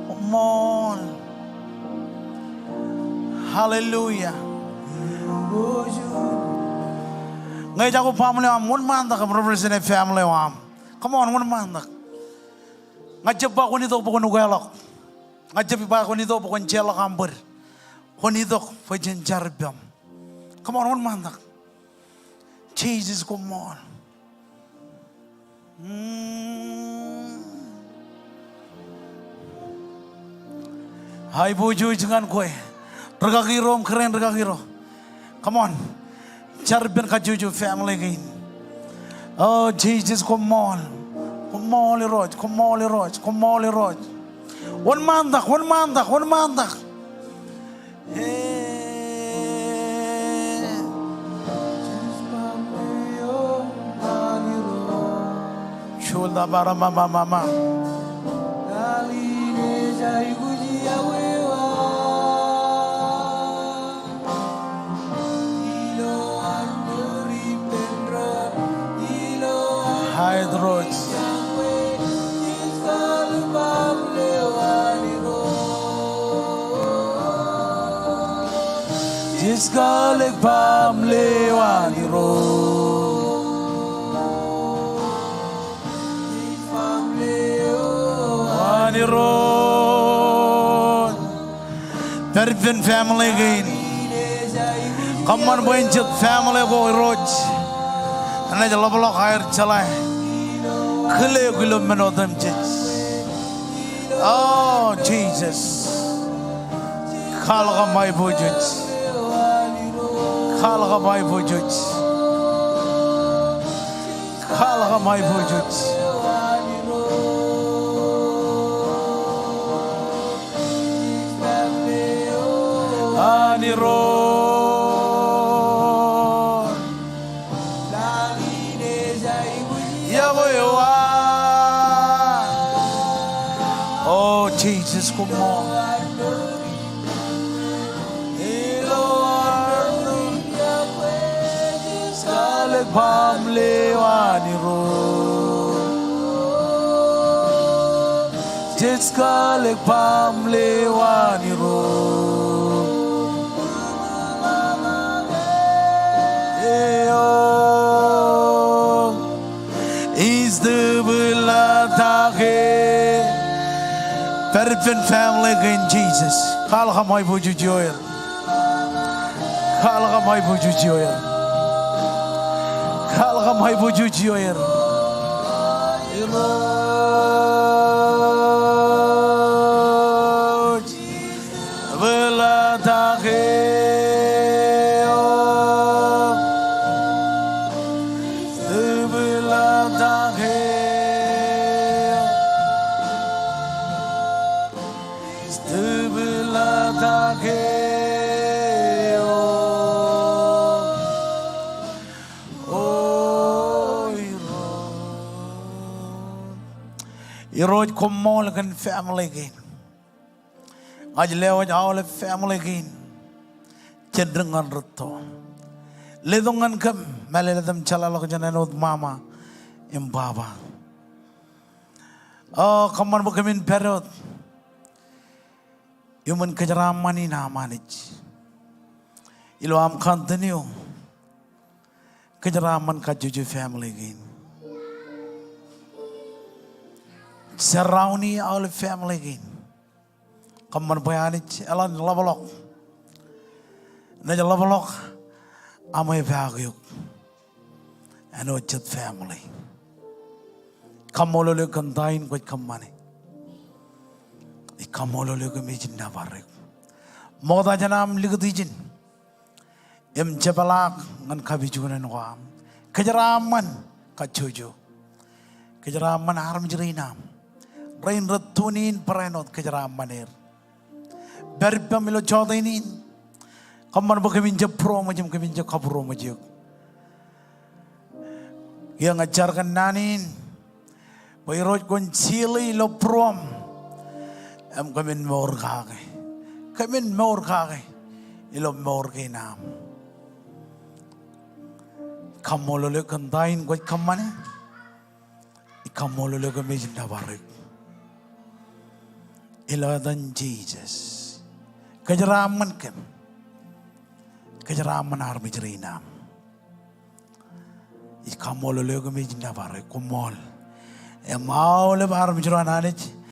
Koṃṃool. Hallelujah. Ñe ejako baaṃle eo aṃ, wōnṃaantak im represent e family eo aṃ. Come on, wōnṃaantak. Ña ij jab ba kwōn itok bwe kwōn ukeḷọk. Ña ij jab ba kwōn itok bwe kwōn jeorḷọk aṃ bōd. Kwōn itok bwe jen jar ippaṃ. Come on, wōnṃaantak. Jisōs, koṃṃool. Mm. Aiboojoj ñan kwe. Rikaki ro im kōrā in rikaki ro. Come on. Jar ippān kajjojo family kein. O Jisōs, koṃṃool. Koṃṃool Irooj, koṃṃool Irooj, koṃṃool Irooj. Wōnṃaantak, wōnṃaantak, wōnṃaantak. Shoulder bara mama mama. Aet Irooj. Jej kalōk baaṃle eo an Irooj. An Irooj. Pād ippān family kein. Kōṃṃan bwe en jet family ko Irooj. Enaaj ḷapḷọk aer jeḷā. Kile eok ilo men otemjej. O Jisōs. Kwaḷọk aṃ aiboojoj. Kwaḷọk aṃ aiboojoj. Kwaḷọk aṃ aiboojoj. An Irooj. Yokwe eo an. O Jisōs, koṃṃool. Ilo armej, jej kalōk baaṃle eo an Irooj. Jej kalōk baaṃle eo an Irooj. Eo ij tōpar ḷọk ke. Pād ippān family kein, Jisōs. Kwaḷọk aṃ aiboojoj ioer. Kwaḷọk aṃ aiboojoj ioer. Kwaḷọk aṃ aiboojoj ioer. Irooj. Bōlọk ke eo. Bōlọk ke eo. Bōlọk ke eo. O Irooj. Irooj, koṃṃool kōn family kein. Ña ij lewōj aolep family kein jān dik ñan rūtto. Letok ñan kōm mālōtlōt im jeḷāḷọkjeṇ āinwōt mama im baba. O, kōṃṃan bwe kōmin pād wōt iuṃwin kōjeraaṃṃan in aṃ Anij. Ilo aṃ continue kōjeraaṃṃan kajjojo family kein. Surround e aolep family kein. Kōṃṃan bwe Anij eḷaññe ḷapḷọk, naaj ḷapḷọk aṃ epaak eok āinwōt jet family. Kaṃṃoolol eok kōn ta in kwōj kōṃṃane. Ij kaṃṃoolol eok im ij nōbar eok. Ṃokta jān am likūt ijin im jepḷaak ñan kapijuknen ko am. Kōjeraaṃṃan kajjojo. Kōjeraaṃṃan armej rein am. Rein rej tune in barāinwōt, kōjeraaṃṃan er. Pād ippaṃ ilo jọteen in. Kōṃṃan bwe kōmin jab būroṃōj im kōmin jab kabūroṃōj eok. Kiiō ña ij jar kōn naan in bwe Irooj kwōn seal e ilo būruōṃ im kōmin mour kake. Kōmin mour kake ilo mour kein am. Kaṃṃoolol eok kōn ta in kwōj kōṃṃane. Ij kaṃṃoolol eok im ij nōbar eok. Ilo etan Jisōs. Kōjeraaṃṃan kōm. Kōjeraaṃṃan armej rein am. Ij kaṃṃoolol eok im ij nōbar eok. Koṃṃool. Im aolep armej ro an Anij